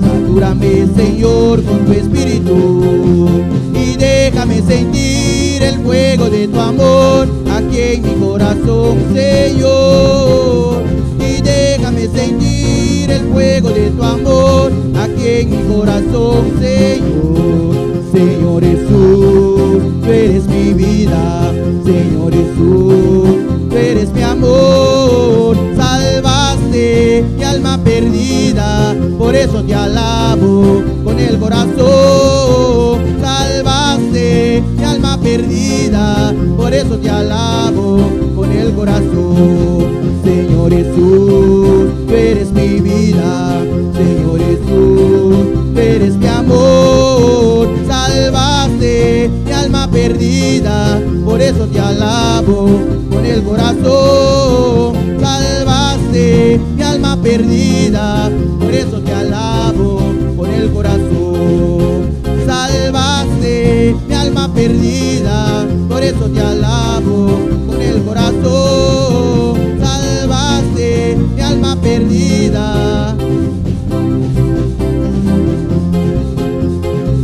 Satúrame, Señor, con tu espíritu. Y déjame sentir el fuego de tu amor aquí en mi corazón, Señor. Y déjame sentir el fuego de tu amor aquí en mi corazón, Señor. Señor Jesús, tú eres mi vida. Señor Jesús, tú eres mi amor. Salvaste mi alma perdida, por eso te alabo con el corazón. Salvaste mi alma perdida, por eso te alabo con el corazón. Señor Jesús, tú eres eres mi vida. Señor Jesús, tú eres mi amor. Salvaste mi alma perdida, por eso te alabo con el corazón. Salvaste mi alma perdida, por eso te alabo con el corazón. Salvaste mi alma perdida, por eso te alabo con el corazón. Salvaste mi alma perdida.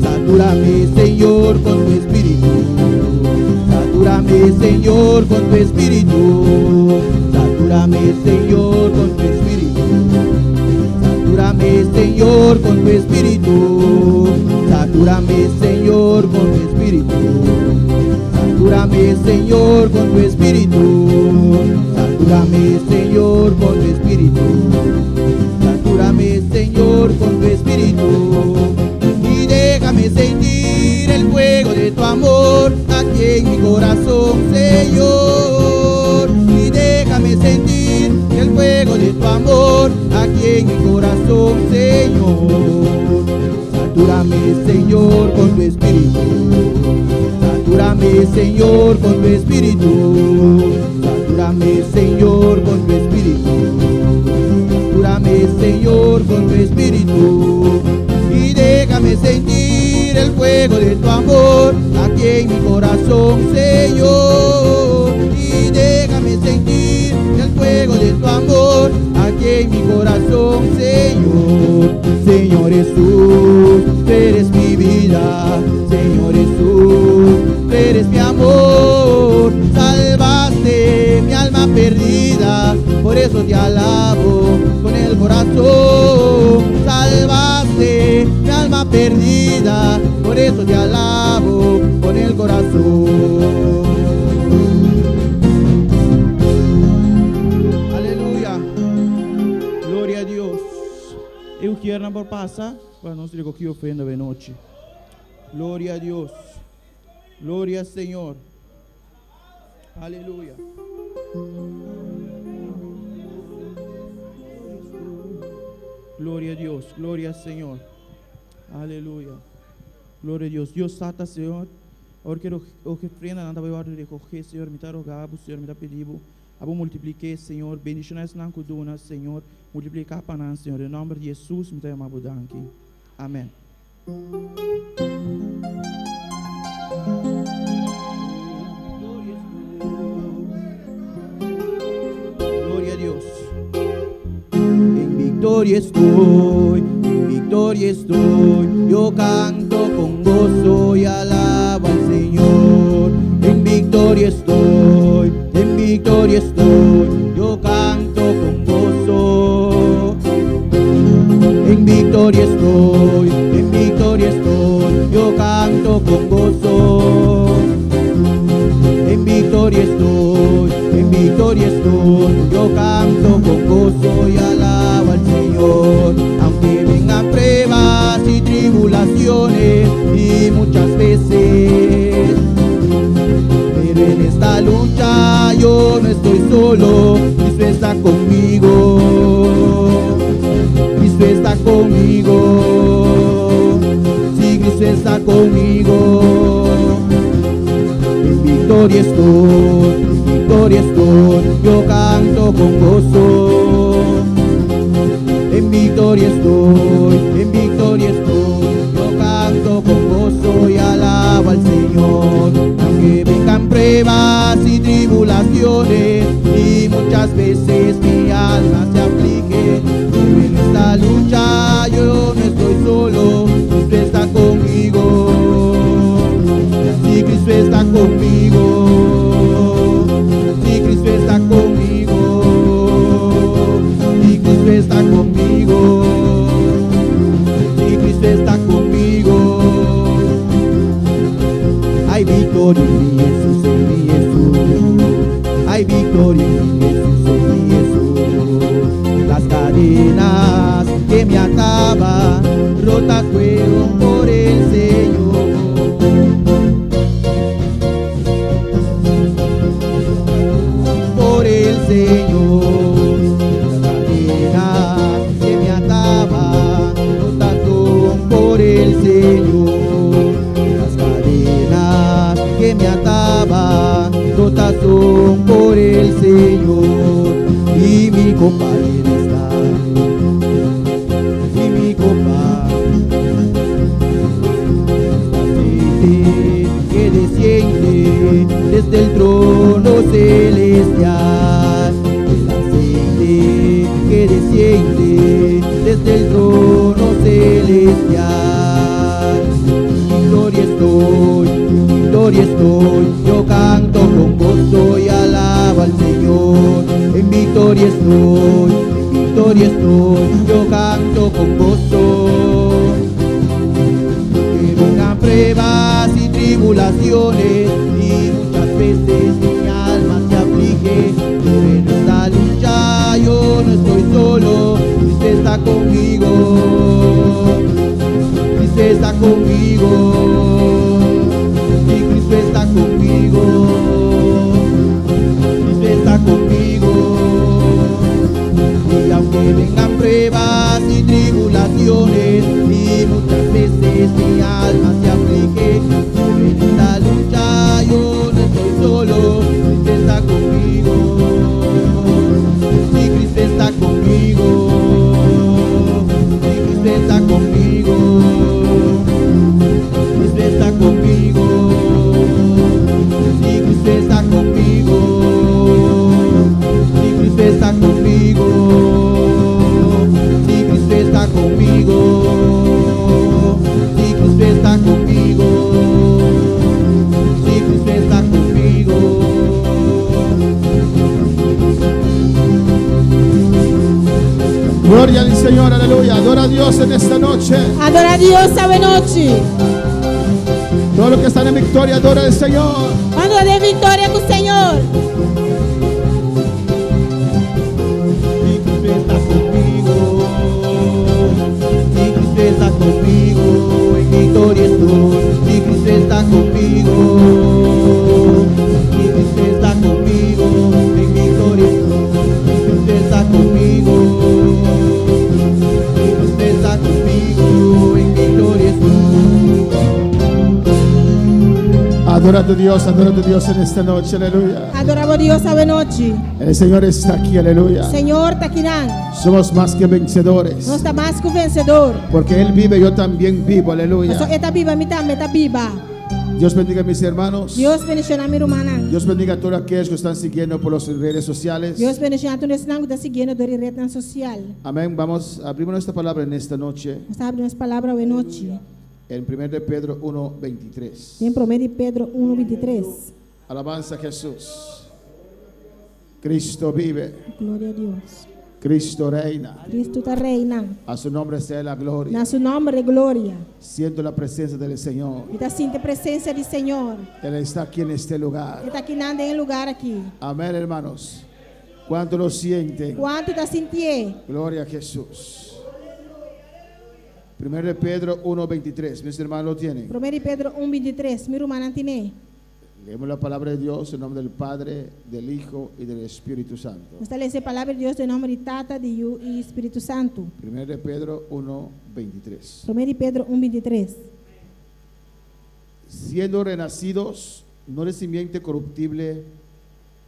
Satúrame, Señor, con tu espíritu. Satúrame, Señor, con tu espíritu. Satúrame, Señor, con tu espíritu. Satúrame, Señor, con tu espíritu. Satúrame, Señor, con tu espíritu. Satúrame, Señor, con tu espíritu. Satúrame, Señor, con tu espíritu. Satúrame, Señor, con tu espíritu. Y déjame sentir el fuego de tu amor aquí en mi corazón, Señor. Y déjame sentir el fuego de tu amor aquí en mi corazón, Señor. Satúrame, Señor, con tu espíritu. Satúrame, Señor, con tu espíritu. Satúrame, Señor, con tu espíritu. Satúrame, Señor, con tu espíritu. Y déjame sentir el fuego de tu amor aquí en mi corazón, Señor. Y déjame sentir el fuego de tu amor aquí en mi corazón, Señor. Señor Jesús, tú eres mi vida. Señor Jesús, tú eres mi amor. Salvaste mi alma perdida, por eso te alabo con el corazón. Salvaste mi alma perdida, por eso te alabo con el corazón. Aleluya. Gloria a Dios. Eu quero não por pasa, para nos recoger ofrenda de noche. Gloria a Dios. Gloria al Señor. Aleluya. Gloria a Dios, gloria al Señor. Aleluya. Gloria a Dios. Dios sata, Señor. Ahora quiero ofrenda, nada voy a recoger, Señor. Me está rogando, Señor, me está pedindo. Abo multiplique, Señor. Bendiciones nan kuduna, Señor. Multiplica para nós, Señor. Em nome de Jesus, me está chamando danke. Amém. Gloria a Dios. En victoria estoy, en victoria estoy. Yo canto con gozo y alabo al Señor. En victoria estoy, en victoria estoy. Yo canto con gozo. En victoria estoy, en victoria estoy. Yo canto con gozo. En victoria estoy, en victoria estoy. Yo canto con gozo y alabo al Señor. Aunque vengan pruebas y tribulaciones y muchas veces, pero en esta lucha yo no estoy solo. Cristo está conmigo. Cristo está conmigo. Sí, Cristo está conmigo. En victoria estoy, en victoria estoy, yo canto con gozo. En victoria estoy, en victoria estoy, yo canto con gozo y alabo al Señor. Aunque vengan pruebas y tribulaciones y muchas veces mi alma se aflige, pero en esta lucha yo no estoy solo, Cristo está conmigo. Sí, Cristo está conmigo. Sí, Cristo está conmigo. Sí, Cristo está conmigo. Sí, Cristo está conmigo. Hay victoria en mi Jesús, en mi Jesús. Hay victoria en mi Jesús, en mi Jesús. Las cadenas que me ataban, rotas fueron por el Señor. Por el Señor, las cadenas que me ataba, rotas son por el Señor. Y mi copa llena está, y mi copa aceite que desciende desde el trono celestial. El aceite que desciende desde el trono celestial. En victoria estoy, en victoria estoy, yo canto con gozo y alabo al Señor. En victoria estoy, en victoria estoy, yo canto con gozo. Que vengan pruebas y tribulaciones y muchas veces mi alma se aflige, pero en esta lucha yo no estoy solo, Cristo está conmigo, Cristo está conmigo, y Cristo está conmigo, Cristo está conmigo. Y aunque vengan pruebas y tribulaciones y muchas veces mi alma se aflige, pero en esta lucha yo no estoy solo, Cristo está conmigo. Si Cristo está conmigo, si Cristo está conmigo, Cristo está conmigo, si Cristo está conmigo, si Cristo está conmigo, si Cristo está conmigo, si Cristo está conmigo, si Cristo está conmigo. Gloria al Señor, aleluya. Adora a Dios en esta noche. Adora Dios awe nochi. Todos los que están en victoria, adora al Señor. Kuantu den viktoria ku Señor. Si Cristo está conmigo, si Cristo está conmigo, en victoria estoy. Si Cristo está conmigo, si Cristo está conmigo, en victoria estoy. Si Cristo está conmigo, si Cristo está conmigo, en victoria estoy. Adora a tu Dios, adora a tu Dios en esta noche, aleluya. Adora Dios awe nochi. El Señor está aquí, aleluya. Señor ta akinan. Somos más que vencedores. Nos ta mas ku vensedó. Porque Él vive, yo también vivo, aleluya. Paso E ta biba, mi tambe ta biba. Dios bendiga a mis hermanos. Dios bendishoná mi rumannan. Dios bendiga a todos aquellos que están siguiendo por las redes sociales. Dios bendishoná tur esnan ku ta siguiendo dor di ret sosial. Amén. Vamos, abrimos nuestra palabra en esta noche. Nos ta habri nos palabra awe nochi. En 1 de Pedro 1:23. Den 1 di Pedro 1:23. Alabanza a Jesús. Cristo vive. Gloria na Dios. Cristo reina. Kristu ta reina. A su nombre sea la gloria. Na su nòmber gloria. Siento la presencia del Señor. Mi ta sinti presensia di Señor. Él está aquí en este lugar. E ta aki den e lugá aki. Amén, hermanos. ¿Cuánto lo sienten? Kuantu ta sintié? Gloria a Jesús. 1 de Pedro 1:23. Mis hermanos lo tienen. 1 di Pedro 1:23. Mi rumannan tin'é. Leemos la palabra de Dios en nombre del Padre, del Hijo y del Espíritu Santo. Nos ta lesa e palabra di Dios den nòmber di Tata, di Yu i Spiritu Santu. 1 de Pedro 1:23. 1 di Pedro 1:23. Siendo renacidos, no de simiente corruptible,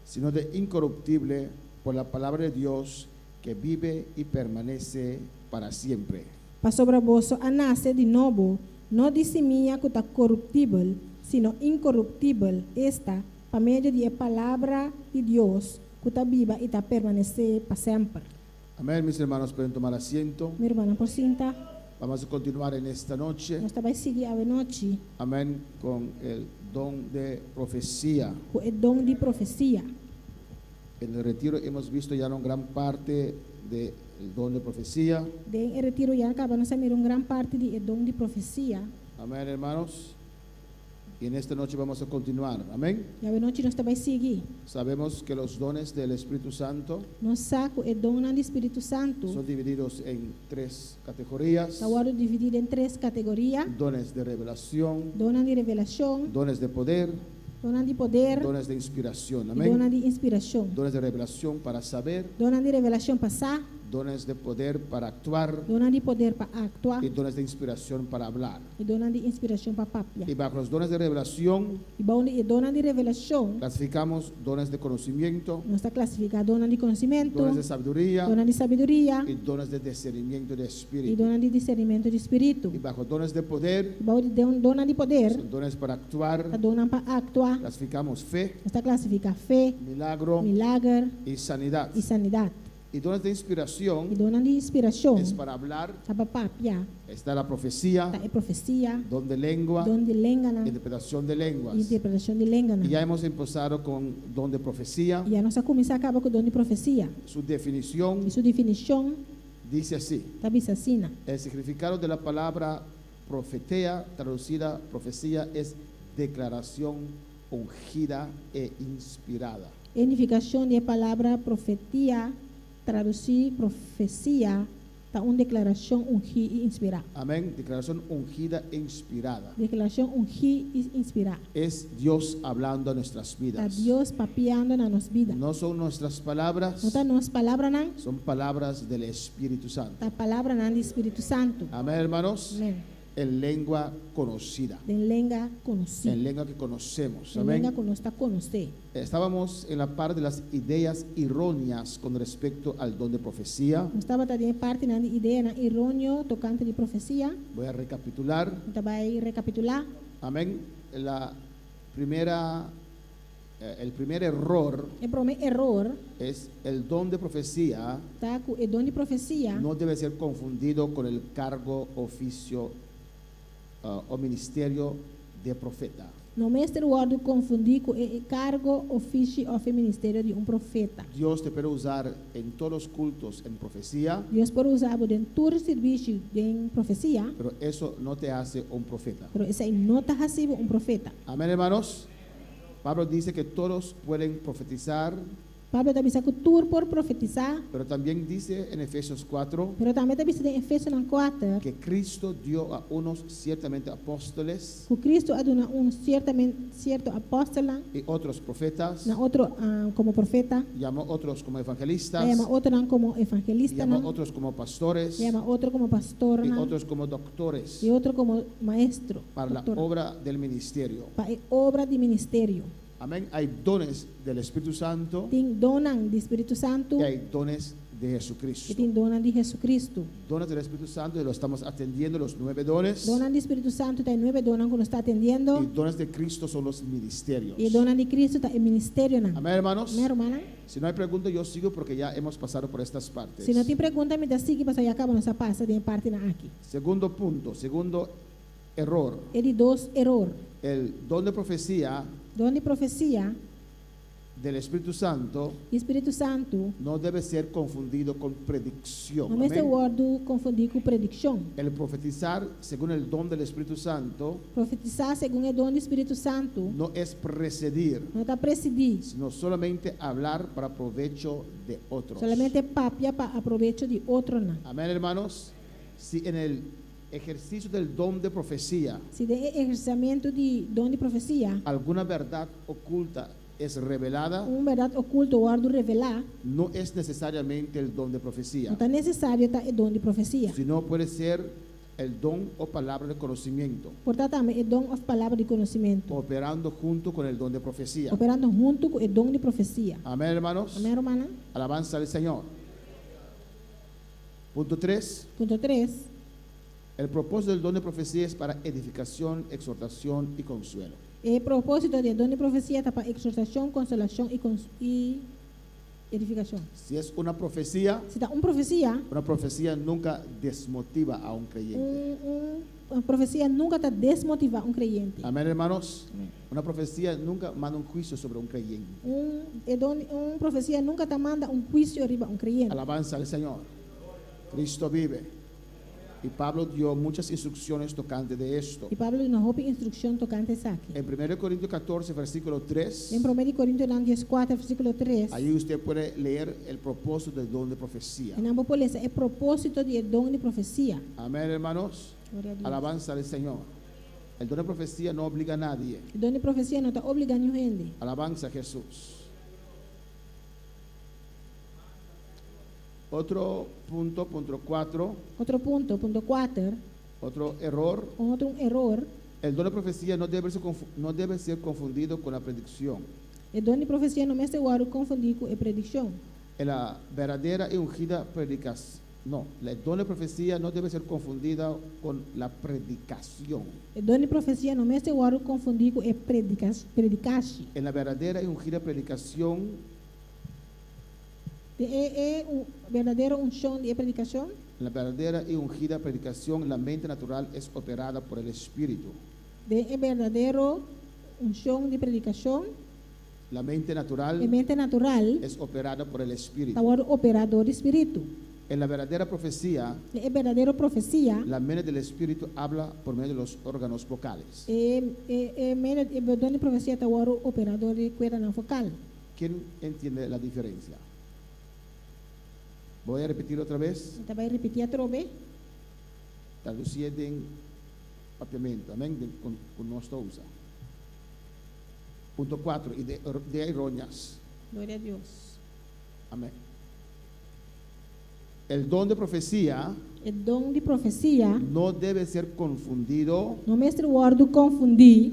sino de incorruptible, por la palabra de Dios que vive y permanece para siempre. Pasobra boso a nase di nobo, no di simia ku ta koruptibel, sino inkoruptibel, esta, pa medio di palabra di Dios, ku ta biba i ta permanesé pa semper. Amén, mis hermanos, pueden tomar asiento. Mi rumannan por sinta, Vamos a continuar en esta noche. nos ta bai sigui awe nochi, Amén, con el don de profecía. ku e don di profesia. En el retiro hemos visto ya una gran parte del don de profecía. Den e retiro ya kaba nos a mira un gran parti di e don di profesia. Amén, hermanos. Y en esta noche vamos a continuar. Amén. I awe nochi nos ta bai sigui. Sabemos que los dones del Espíritu Santo Nos sa ku e donnan di Spiritu Santu son divididos en tres categorías. ta wòrdu dividí den tres kategoria. Dones de revelación, Donnan di revelashon, dones de poder, donnan di poder, dones de inspiración. i donnan Amén. di inspirashon. Dones de revelación para saber, Donnan di revelashon pa sa, Dones de poder para actuar Donnan di poder pa aktua y dones de inspiración para hablar. I donnan di inspirashon pa papia. Y bajo los dones de revelación I bou di e donnan di revelashon, clasificamos dones de conocimiento, nos ta klasifiká donnan di konosementu, dones de sabiduría donnan di sabiduria y dones de discernimiento de i espíritu. donnan di disernimentu di spiritu. Y bajo dones de poder, I bou di donnan di poder, son dones para actuar, ta donnan pa aktua, clasificamos fe, nos ta klasifiká fe, milagro milager y sanidad. I sanidat. Y dones de I inspiración donnan di inspirashon, es para hablar, ta pa papia, está la profecía, ta e profesia, don de lengua, don di lenganan, interpretación de lenguas. Interpretashon di lenganan. Y ya hemos empezado con don de profecía. I ya nos a kuminsá kaba ku don di profesia. Su definición I su definishon dice así. ta bisa asina. El significado de la palabra profetea, traducida profecía, es declaración ungida e inspirada. E nifikashon di e palabra profetia, tradusí profesia, ta un deklarashon ungí i inspirá. Amén. Declaración ungida e inspirada. Deklarashon ungí i inspirá. Es Dios hablando a nuestras Ta vidas. Dios papiando na nos bida. No son nuestras palabras, No ta nos palabranan, son palabras del Espíritu Santo. ta palabranan di Spiritu Santu. Amén, hermanos. Amèn. En lengua conocida, Den lenga konosí. en lengua que conocemos. Den lenga Amén. ku nos ta konosé. Estábamos en la parte de las ideas erróneas con respecto al don de profecía. Nos tabata den partinan di ideanan eróneo tokante di profesia. Voy a recapitular. Mi ta bai rekapitulá. Amén. La primera, el primer error E promé eror es el don de profecía ta ku e don di profesia no debe ser confundido con el cargo, oficio o ministerio de profeta. No mester wòrdu konfundí ku e kargo, ofishi òf e ministerio di un profeta. Dios te puede usar en todos los cultos en profecía, Dios por usa bo den tur servisio den profesia, pero eso no te hace un profeta. pero esei no ta hasi bo un profeta. Amén, hermanos. Pablo dice que todos pueden profetizar, Pablo ta bisa ku tur por profetisá, pero también dice en Efesios 4 pero tambe ta bisa den Efesionan 4 que Cristo dio a unos ciertamente apóstoles ku Kristu a duna un siertamente sierto apòstelnan, y otros profetas, na otro ah, komo profeta, llamó otros como evangelistas, a yama otronan komo y evangelistanan, llamó otros como pastores a yama otro komo y pastornan, otros como doctores i otro komo maestro, para la doktor, obra del ministerio. pa e obra di ministerio. Amén. Hay dones del Espíritu Santo Tin donnan di Spiritu Santu y hay dones de i Jesucristo. tin donnan di Jesucristo. Dones del Espíritu Santo y lo estamos atendiendo, los nueve dones. Donnan di Spiritu Santu ta e nuebe donnan ku nos ta atendiendo. Y dones de Cristo son los ministerios. I donnan di Cristo ta e ministerionan. Amén, hermanos. Amèn, rumannan? Si no hay pregunta, yo sigo porque ya hemos pasado por estas partes. Si no tin pregunta, mi ta sigui pasobra ya kaba nos a pasa den e partinan aki. Segundo punto, segundo error. E di dos eror. El don de profecía Don di profesia del Espíritu Santo di Spiritu Santu no debe ser confundido con predicción. no mester Amén. wòrdu konfundí ku predikshon. El profetizar según el don del Espíritu Santo Profetisá segun e don di Spiritu Santu no es precedir, no ta presidí, sino solamente hablar para provecho de otros. solamente papia pa probecho di otronan. Amén, hermanos. Si en el ejercicio del don de profecía Si den e ehersesiamentu di don di profesia, alguna verdad oculta es revelada, un bèrdat okulto wòrdu revelá, no es necesariamente el don de profecía, no ta nesesario ta e don di profesia. sino puede ser el don o palabra de conocimiento, Por ta tambe e don òf palabra di konosementu, operando junto con el don de profecía. operando huntu ku e don di profesia. Amén, hermanos. Amèn, rumannan? Alabanza al Señor. Punto 3. Punto 3. El propósito del don de profecía es para edificación, exhortación y consuelo. E propósito di don di profesia ta pa ekshortashon, konsolashon i, kons i edifikashon. Si es una profecía, Si ta un profesia, una profecía nunca desmotiva a un creyente. un profesia nunka ta desmotivá un kreyente. Amén, hermanos. Una profecía nunca manda un juicio sobre un creyente. Un, e don, un profesia nunka ta manda un huisio riba un kreyente. Alabanza al Señor. Cristo vive. Y Pablo dio muchas instrucciones tocante de esto. I Pablo a duna hopi instrukshon tokante esaki. En 1 Corintios 14, versículo 3, Den 1 Korintionan 14, versíkulo 3. ahí usted puede leer el propósito del don de profecía. Einan bo por lesa e propósito di e don di profesia. Amén, hermanos. Gloria a Dios. Alabanza al Señor. El don de profecía no obliga a nadie. E don di profesia no ta obligá ningun hende. Alabanza a Jesús. Otro punto, punto 4, Otro punto, punto 4, otro error. un otro eror. El don de profecía no debe ser confundido con la predicción. E don di profesia no mester wòrdu konfundí ku e predikshon. En la verdadera y ungida predicación. No, el don de profecía no debe ser confundida con la predicación. E don di profesia no mester wòrdu konfundí ku e predikashi. En la verdadera y ungida predicación, Den e, e un, berdadero unshon di e predikashon, en la verdadera y ungida predicación, la mente natural es operada por el Espíritu. den e berdadero unshon di predikashon, La mente natural e mente natural es operada por el Espíritu. ta wòrdu operá dor di Spiritu. En la verdadera profecía, Den e berdadero profesia, la mente del Espíritu habla por medio de los órganos vocales. e, e, e, medio, e don di profesia ta wòrdu operá dor di kuerdanan vokal. ¿Quién entiende la diferencia? Voy a repetir otra vez. Mi ta bai ripití atrobe. Traducí den papiamento, amèn, ku nos ta usa. Punto 4, i de ironías. Gloria na Dios. Amén. El don de profecía E don di profesia no debe ser confundido no mester wòrdu konfundí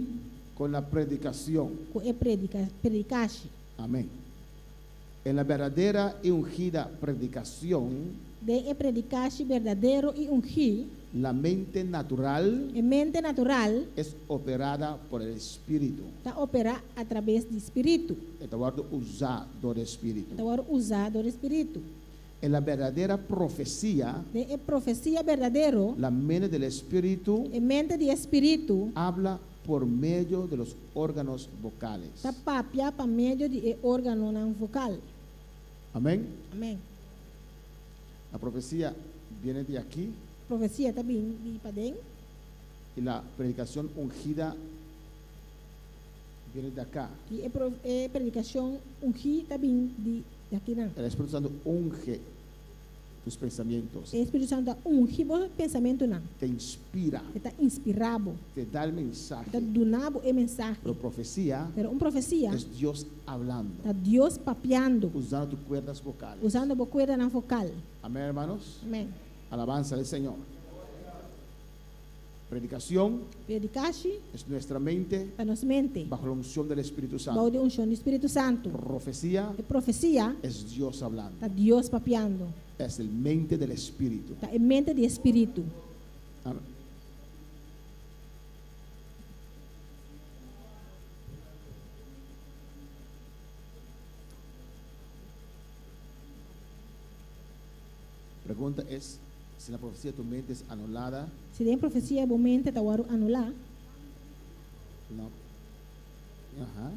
con la predicación. ku e predika, predikashi. Amén. En la verdadera y ungida predicación, Den e predikashi berdadero i ungí, la mente natural e mente natural es operada por el Espíritu. ta operá a traves di Spiritu. Ta wòrdu usá dor di Spiritu. Ta wòrdu usá dor di Spiritu. En la verdadera profecía, Den e profesia berdadero, la mente del Espíritu e mente di Spiritu habla por medio de los órganos vocales. ta papia pa medio di e órganonan vokal. Amén. Amèn. La profecía viene de aquí Profesia ta bin di paden y la predicación ungida viene de acá. i e, pro, e predikashon ungí ta bin di akinan. El Espíritu Santo unge tus pensamientos, E Spiritu Santu ta ungi bo pensamentunan. te inspira, E ta inspirá bo. te da el E ta mensaje. duna bo e mensahe. Pero profecía Pero un profesia es Dios hablando, ta Dios papiando, usando tus cuerdas vocales. usando bo kuerdanan vokal. Amén, hermanos. Amèn. Alabanza al Señor. Predicación Predikashi es nuestra mente ta nos mente. bajo la unción del Espíritu Bou Santo. di unshon di Spiritu Santu. Profecía E profesia es Dios hablando. ta Dios papiando. Es el mente del Espíritu. Ta e mente di Spiritu. Amén. Pregunta es si la profecía de tu mente es anulada. Si den profesia bo mente ta wòrdu anulá, No. Ajá.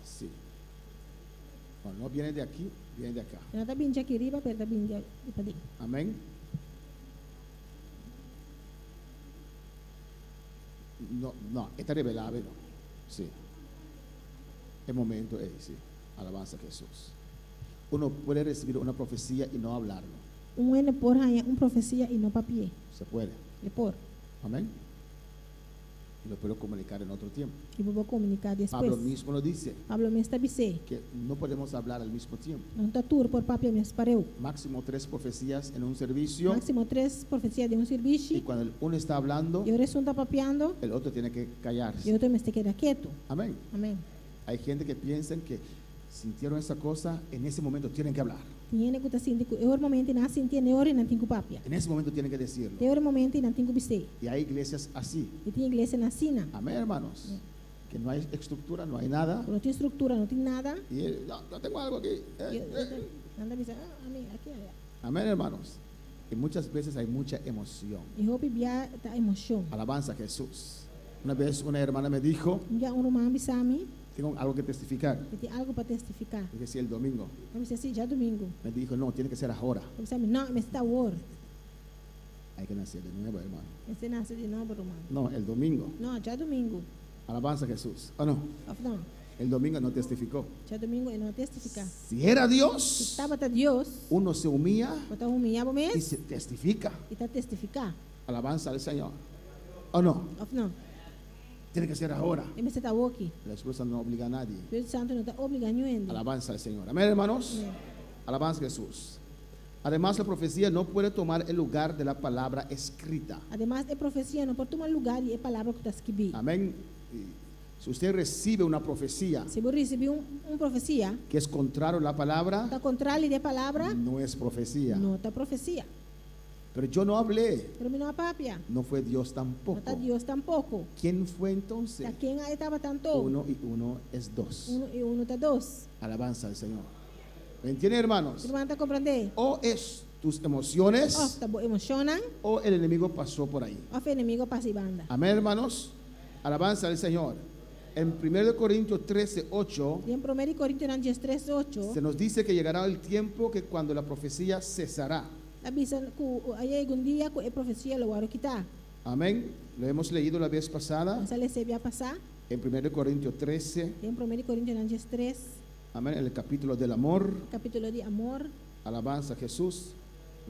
Sí. No, no viene de aquí, viene de acá. no ta bin di aki riba, pero ta bin di paden. Amén. No, no, está revelado, no. Sí. El momento es, sí. Alabanza a Jesús. Uno puede recibir una profecía y no hablarlo. Un hende por haña un profesia i no papi'é. Se puede. E por. Amén. Y lo puedo comunicar en otro tiempo. I bo por komuniká despues. Pablo mismo lo dice, Pablo mes ta bisa. que no podemos hablar al mismo tiempo. No ta tur por papia mes pareu. Máximo tres profecías en un servicio. Máksimo tres profesia den un Y servisio. cuando el uno está hablando, I ora esun ta papiando, el otro tiene que callarse. e otro mester keda ketu. Amén. Amèn. Hay gente que piensa que sintieron esa cosa, en ese momento tienen que hablar. Tin hende ku ta sinti ku e momento nan a sinti e ora nan tin ku papia. En ese momento tienen que decirlo. E momento nan tin ku bis'é. Y hay iglesias así. I tin iglesianan asina. Amén, hermanos. Que no hay estructura, no hay nada. No tin struktura, no tin nada. Y él, no, yo tengo algo aquí. Nan ta bisa, ah, ami, aki, aya. Amén, hermanos. Y muchas veces hay mucha emoción. I hopi bia ta emoshon. Alabanza a Jesús. Una vez una hermana me dijo, Un dia un ruman a bisa mi, tengo algo que testificar. mi tin algu pa testifiká. Dije, sí, el domingo. El a bisa, sí, djadumingu. Me dijo, no, tiene que ser ahora. El a bisa, no, mester ta awor. Hay que nacer de nuevo, hermano. Mester nase di nobo, ruman. No, el domingo. No, djadumingu. Alabanza a Jesús. ¿O no? Òf no, El domingo no testificó. djadumingu e no a testifiká. Si era Dios, Tabata Dios, uno se humilla bo ta humiliá bo y mes se testifica. i ta testifiká. Alabanza al Señor. ¿O no? Òf no, Tiene que ser ahora. e mester ta awoki. La esposa no obliga a nadie. Spiritu Santu no ta obligá ningun hende. Alabanza al Señor. Amén, hermanos. Amèn. Alabanza a Jesús. Además, la profecía no puede tomar el lugar de la palabra escrita. Ademas, e profesia no por tuma lugá di e palabra ku ta skibí. Amén. Y si usted recibe una profecía Si bo risibí un, un profesia, que es contrario a la palabra, ta kontrali di e palabra, no es profecía. no ta profesia. Pero yo no hablé, Pero mi no a papia. no fue Dios No tampoco. ta Dios tampoko. ¿Quién fue entonces? Ta ken e tabata anto? Uno y uno es dos. Uno i uno ta dos. Alabanza al Señor. ¿Me entienden, hermanos? Ruman ta komprondé? O es tus emociones Òf ta bo emoshonnan, o el enemigo pasó por ahí. òf enemigu a pasa banda. Amén, hermanos. Alabanza al Señor. En 1 Corintios 13, 8, Den 1 Korintionan 13, 8, se nos dice que llegará el tiempo que cuando la profecía cesará. ta bisa ku ta yega un dia ku e profesia lo wòrdu kitá. Amén. Lo hemos leído la vez pasada Nos a les'é biaha pasá, en 1 Corintios 13, den 1 Korintionan 13, amén, en el capítulo del amor. kapítulo di amor, Alabanza a Jesús,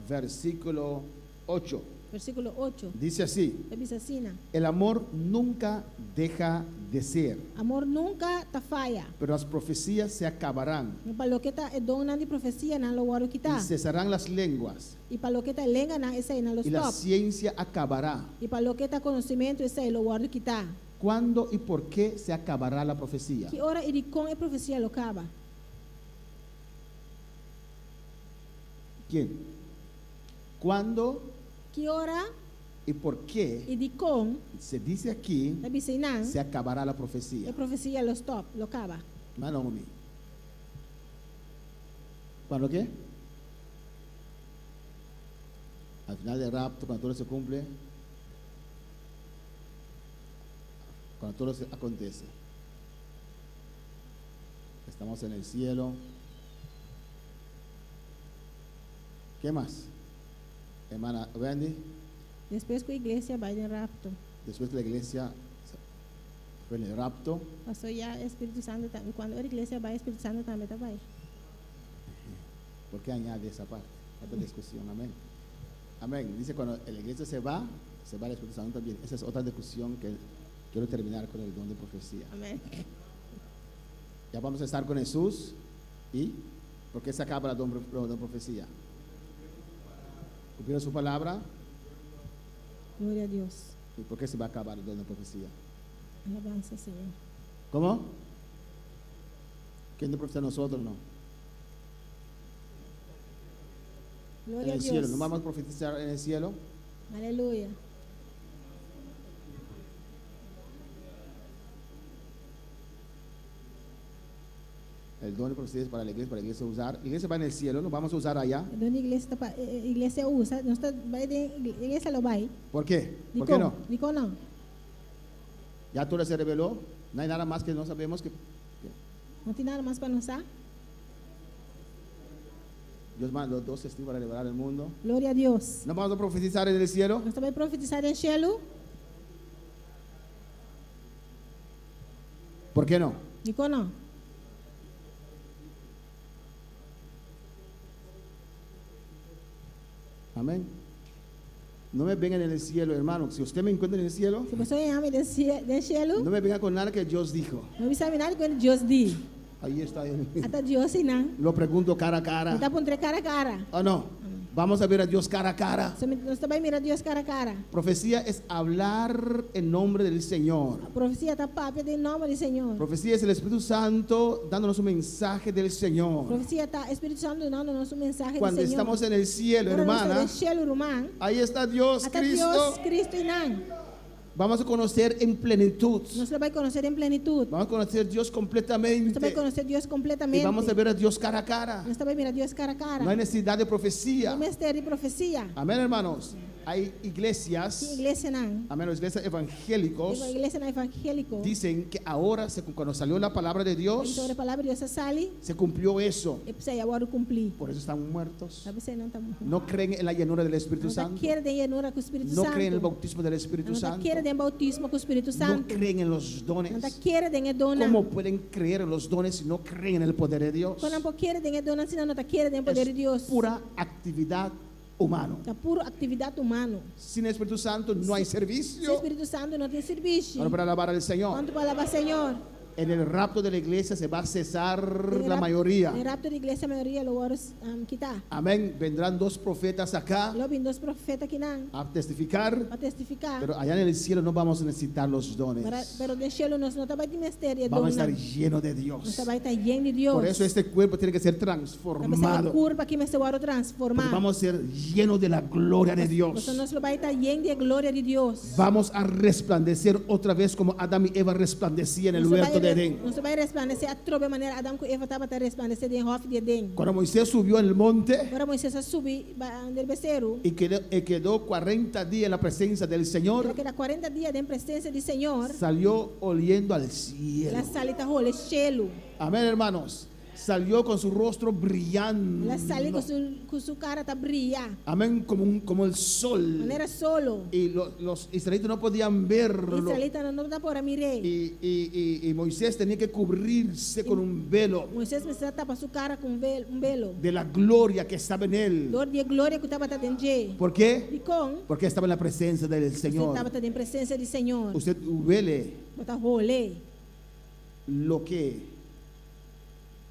versículo 8. versíkulo 8. Dice así, Ta bisa asina, el amor nunca deja de ser, Amor nunka ta faya. pero las profecías se acabarán Pa loke ta e donnan di profesia nan lo wòrdu kitá. y cesarán las lenguas I pa loke ta lenganan eseinan lo y la stop. ciencia acabará. I pa loke ta konosementu esei lo wòrdu kitá. ¿Cuándo y por qué se acabará la profecía? Ki ora i dikon e profesia lo kaba? ¿Quién? ¿Cuándo Ki ora y por qué i dikon se dice aquí ta bisa einan se acabará la e profecía? profesia lo stop, lo kaba. Manomi. ¿Cuándo qué? Al final del rapto, cuando todo se cumple, cuando todo se acontece. Estamos en el cielo. ¿Qué más? Hermana Wendy, Despues ku iglesia bai den rapto. después de la iglesia fue en el rapto. Pasó ya Spiritu Santu tambe. Kuando e iglesia bai, Spiritu Santu tambe ta bai. ¿Por qué añade esa parte? Otra discusión, amén. Amén. Dice cuando la iglesia se va, se va el Espíritu Santo también. Esa es otra discusión que quiero terminar con el don de profecía. Amèn. Ya vamos a estar con Jesús y ¿por qué se acaba la don, la don profecía? Cumplieron su palabra Gloria na Dios. y ¿por qué se va a acabar el don de profecía? Alabansa, Señor. ¿Cómo? ¿Quién de profecía nosotros no? Gloria En a el Dios. cielo, ¿no vamos a profetizar en el cielo? Aleluya. El don de profecía es para la iglesia, para la iglesia usar. La iglesia va en el cielo, lo vamos a usar allá. Don iglesia, ta pa- iglesia usa, nos ta bai den iglesia lo bai. ¿Por qué? ¿Por qué no? Dikon no? Ya todo se reveló. No hay nada más que no sabemos que, que No tin nada mas pa nos sa? Dios mandó dos testigos para revelar el mundo. Gloria na Dios. ¿No vamos a profetizar en el cielo? Nos ta bai profetisá den shelu? ¿Por qué no? Dikon no? Amén. No me vengan en el cielo, hermano. Si usted me encuentra en el cielo, Si bo haña mi den shelu, no me venga con nada que Dios dijo. no bisa mi nada ku Dios di. Ahí está. él. Ata Dios einan. Lo pregunto cara a cara. Mi ta puntr'é kara a kara. ¿O no? Vamos a ver a Dios cara a cara. So, Nos ta bai mira Dios kara a kara. Profecía es hablar en nombre del Señor. Profesia ta papia den nòmber di Señor. Profecía es el Espíritu Santo dándonos un mensaje del Señor. Profesia ta Spiritu Santu dunando nos un mensahe Cuando di Señor. estamos en el cielo, Ora nos ta hermana, den shelu, ruman. ahí está Dios, Ata Cristo. Dios, Cristo einan. Vamos a conocer en plenitud. Nos lo bai konosé den plenitut. Vamos a conocer a Dios Nos completamente. bai konosé Dios Y kompletamente. vamos a ver a Dios cara a cara. Nos ta bai mira Dios kara a kara. No hay necesidad de profecía. No mester di profesia. Amén, hermanos. Hay Tin iglesias, iglesianan. amén, las iglesias evangélicos Iglesianan evangéliko. dicen que ahora, cuando salió la palabra de Dios, Ora palabra di Dios a sali, se cumplió eso. esei a wòrdu kumplí. Por eso están muertos. Ta p'esei nan ta No creen en la llenura del Espíritu No ta Santo. kere den yenura ku Spiritu No Santu. creen en el bautismo del Espíritu No ta Santo. kere den boutismo ku Spiritu No Santu. creen en los No ta dones. kere den e donnan. ¿Cómo pueden creer en los dones si no creen en el poder de Dios? Kon nan por kere den e donnan si nan no ta kere den poder Es di Dios. pura actividad humana. Ta puro aktividat humano. Sin el Espíritu Santo no hay Sin servicio. Spiritu Santu no tin servisio. Ahora para alabar al Señor. Kuantu pa alabá Señor? En el rapto de la iglesia se va a cesar la mayoría. Den rapto di iglesia, mayoria lo wòrdu kitá. Amén. Vendrán dos profetas acá Lo bin dos profeta akinan a testificar, pa testifiká. pero allá en el cielo no vamos a necesitar los dones. Pero, pero den shelu nos no ta bai tin mester di Vamos a estar donnan. llenos de Nos Dios. ta bai ta yen di Dios. Por eso este cuerpo tiene que ser Ta p'esei e transformado. kurpa aki mester wòrdu transformá. Porque vamos a ser llenos de la gloria de Dios. Pasobra nos lo bai ta yen di e gloria di Dios. Vamos a resplandecer otra vez como Adán y Eva resplandecían en el Nos huerto bai de Edén. Nos bai resplandesé atrobe manera Adam ku Eva tabata resplandesé den hòfi di Edén. Cuando Moisés subió al monte Ora Moisés a subi riba seru, y quedó 40 días en la presencia del Señor, el a keda 40 dia den presensia di Señor, salió oliendo al cielo. el a sali ta hole shelu. Amén, hermanos. Salió con su rostro brillando. El a sali ku su kara ta bria, Amén, como el sol. Manera solo. Y los israelitas no podían verlo. Israelitanan no por a mir'é. Y Moisés tenía que cubrirse con un velo Moisés mester a tapa su kara ku un velo, un velo. de la gloria que estaba en él. Dor di e gloria ku tabata den dje. ¿Por qué? Dikon? Porque estaba en la presencia del Señor. Señor. Tabata den presensia di Señor. Usted huele Bo ta hole. lo que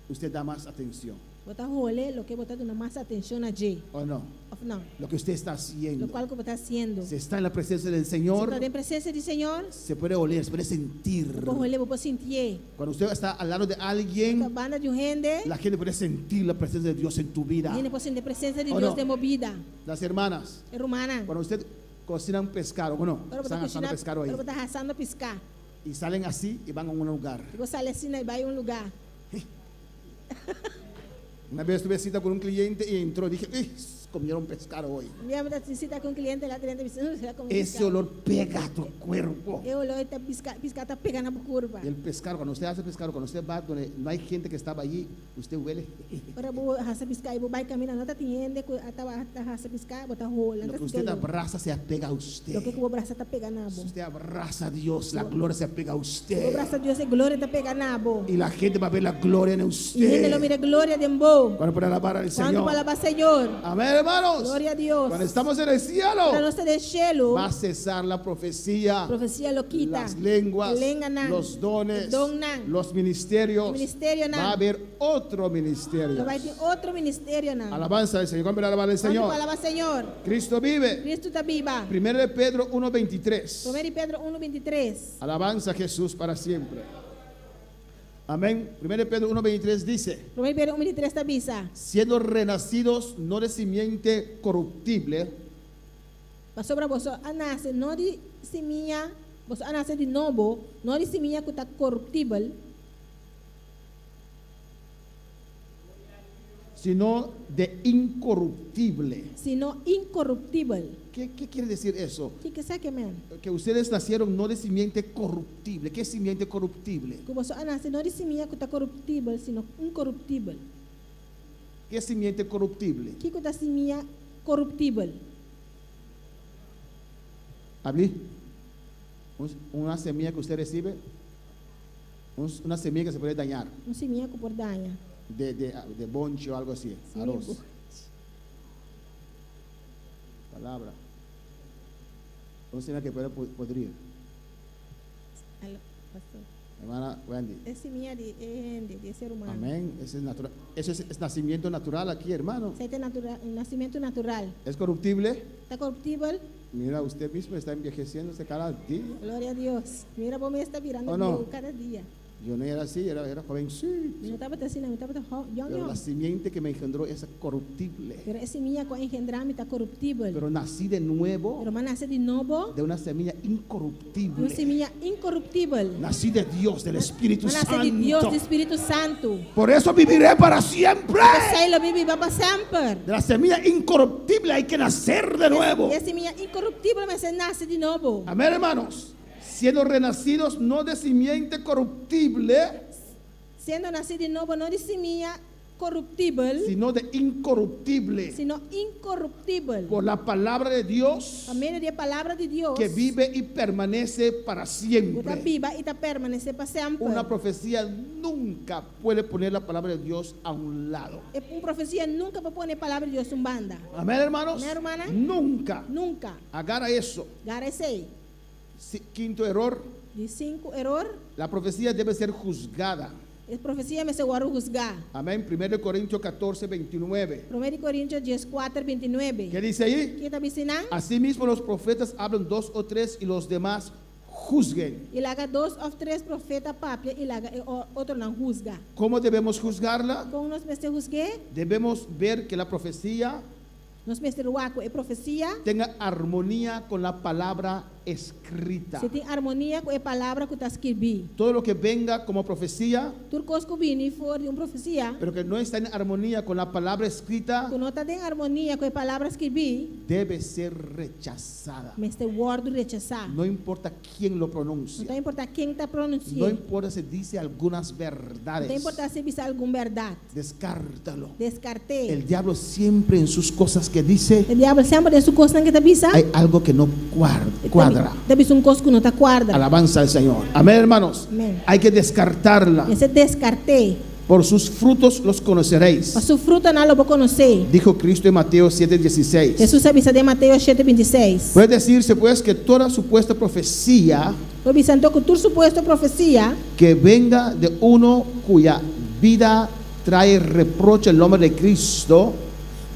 usted da más atención, Bo ta hole loke bo ta duna mas atenshon na dje. ¿o no? Òf no? Lo que usted está haciendo. Lo kual ku bo ta hasiendo. Si está en la presencia del Si Señor, ta den presensia di Señor, se puede oler, se puede sentir. por hole, por sinti. Cuando usted está al lado de alguien, Banda di un hende, la gente puede sentir la presencia de Dios en tu vida. hende por sinti presensia di ¿O Dios no? den bo bida. Las hermanas, Rumannan. cuando usted cocina un pescado, ¿o no? Ora Están asando kushiná, pescado ahí. ora bo ta hasando piská. Y salen así y van a un lugar. I bo sali asina i bai un lugá. Una vez tuve cita con un cliente y entró y dije, "Ey, comieron pescado hoy." Un dia mi tabatin sita ku un kliente, el a drenta bisa, "Nan a kome Ese piská." olor pega a tu cuerpo. E holó ta piská, piská ta pega na kurpa. Y el pescado, cuando usted hace pescado, cuando usted va donde no hay gente que estaba allí, usted huele. Ora bo hasa piská i bo bai kaminda, no tabatin hende ku tabata hasa piská, bo ta hole. Lo que usted abraza se apega a usted. Loke ku bo brasa ta pega na Si bo. usted abraza a Dios, la gloria se apega a Bo usted. brasa Dios, e gloria ta pega na bo. Y la gente va a ver la gloria en I hende lo usted. mira gloria den bo. Cuando puede alabar al Kuantu Señor. pa alabá Señor. Amén, hermanos. Gloria a Dios. Cuando estamos en el cielo, Ora nos ta den shelu, va a cesar la profecía, profesia lo kita. las lenguas, Lenganan, los dones, Donnan. los ministerios. Ministerionan. Va a haber otro ministerio. Lo bai tin otro ministerionan. Alabanza al Señor. ¿Cuánto alabar al Kuantu Señor? pa alabá Señor? Cristo vive. Kristu ta biba. Primero de Pedro 1:23. 1 Pedro 1:23. Alabanza a Jesús para siempre. Amén. Primero de Pedro 1:23 dice: 1 Pedro 1:23 ta bisa. Siendo renacidos no de simiente corruptible, Pasobra boso a nase no di simia, boso a nase di nobo, no di simia ku ta koruptibel, sino de incorruptible. Sino inkoruptibel. ¿Qué quiere decir eso? Kiko esei ke men? Que ustedes nacieron no de simiente corruptible. ¿Qué es simiente corruptible? Ku boso a nase no di simia ku ta koruptibel, sino inkoruptibel. ¿Qué es simiente corruptible? Kiko ta simia koruptibel? ¿Hablé? Una semilla que usted recibe, una semilla que se puede dañar, Un simia ku por daña. de bonche o algo así, Sí, arroz. bu- Palabra. Una semilla que puede podrir. Aló, pastor. Hermana Wendy. E simia di hende, di ser humano. Amén. Ese es, natural. Ese es nacimiento natural aquí, hermano. Esei ta natural, nasementu natural. ¿Es corruptible? Ta koruptibel? Mira, usted mismo está envejeciéndose cada día. Gloria na Dios. Mira, bo mes ta birando ¿O no? bieu kada dia. Yo no era así, era jovencito. Mi no tabata asina, mi tabata yòn Pero la yòn. simiente que me engendró es corruptible. Pero e simia ku a engendrá mi ta koruptibel. Pero nací de nuevo Pero m'a nase di nobo, de una semilla un incorruptible. simia inkoruptibel. Nací de Dios, del Espíritu M'a nase di Dios, Santo. di Spiritu Santu. Por eso viviré para siempre. P'esei lo mi biba pa semper. De la semilla incorruptible hay que nacer de nuevo. E simia inkoruptibel, mester nase di nobo. Amén, hermanos. Siendo renacidos no de simiente corruptible, Siendo nasí di nobo, no di simia koruptibel, sino de incorruptible. sino inkoruptibel. Por la palabra de Dios Pa medio di e palabra di Dios, que vive y permanece para ku ta siempre. biba i ta permanesé pa semper. Una profecía nunca puede poner la palabra de Dios a un lado. E un profesia nunka por pone palabra di Dios un banda. Amén, hermanos. Amén, hermana. Nunca. Nunka. Agarra eso. Gara esei. Quinto error. Di sinku eror. La profecía debe ser juzgada. E profesia mester wòrdu husgá. Amén. 1 Corintios 14, 29. Promé di Korintio 14, 29. ¿Qué dice ahí? Kiko ta bisa einan? Asimismo los profetas hablan dos o tres y los demás juzguen. I laga dos òf tres profeta papia i laga e otronan husga. ¿Cómo debemos juzgarla? Kon nos mester husg'é? Debemos ver que la profecía Nos mester wak ku e profesia tenga armonía con la palabra escrita. si tin armonia ku e palabra ku ta skirbí. Todo lo que venga como profecía, Tur kos ku bini for di un profesia pero que no está en armonía con la palabra escrita, ku no ta den armonia ku e palabra skirbí, debe ser rechazada. mester wòrdu rechasá. No importa quién lo No pronuncia. ta importá ken ta No pronunsi'é. importa si dice algunas No ta verdades. importá si bisa algun bèrdat. Descártalo. Deskart'é. El diablo siempre en sus cosas que dice E diabel semper den su kosnan ku e ta bisa, hay algo que no cuadra. ta bisa un kos ku no ta kuadra. Alabanza al Señor. Amén, hermanos. Amén. Hay que descartarla. Mester deskart'é. Por sus frutos los conoceréis. Pa su frutanan lo bo konosé. Dijo Cristo en Mateo 7:16. Hesus a bisa den Mateo shete bintiseis. Puede decirse pues que toda supuesta profecía Por bisa anto ku tur supuesto profesia que venga de uno cuya vida trae reproche al nombre de Cristo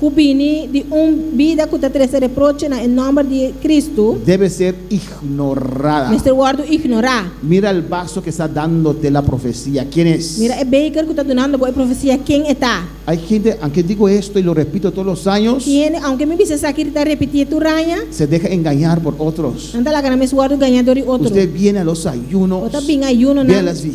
ku bini di un bida ku ta trese reproche na e nòmber di Kristu, debe ser ignorada. mester wòrdu ignorá. Mira el vaso que está dándote la profecía. ¿Quién es? Mira e beker ku ta dunando bo e profesia, ken e ta? Hay gente, aunque digo esto y lo repito todos los años, Tin hende, aunke mi bisa esaki i ta repitié tur aña, se deja engañar por otros. nan ta laga nan mes wòrdu gañá dor di otro. Usted viene a los ayunos, Bo ta bin ayunonan, viene a las bo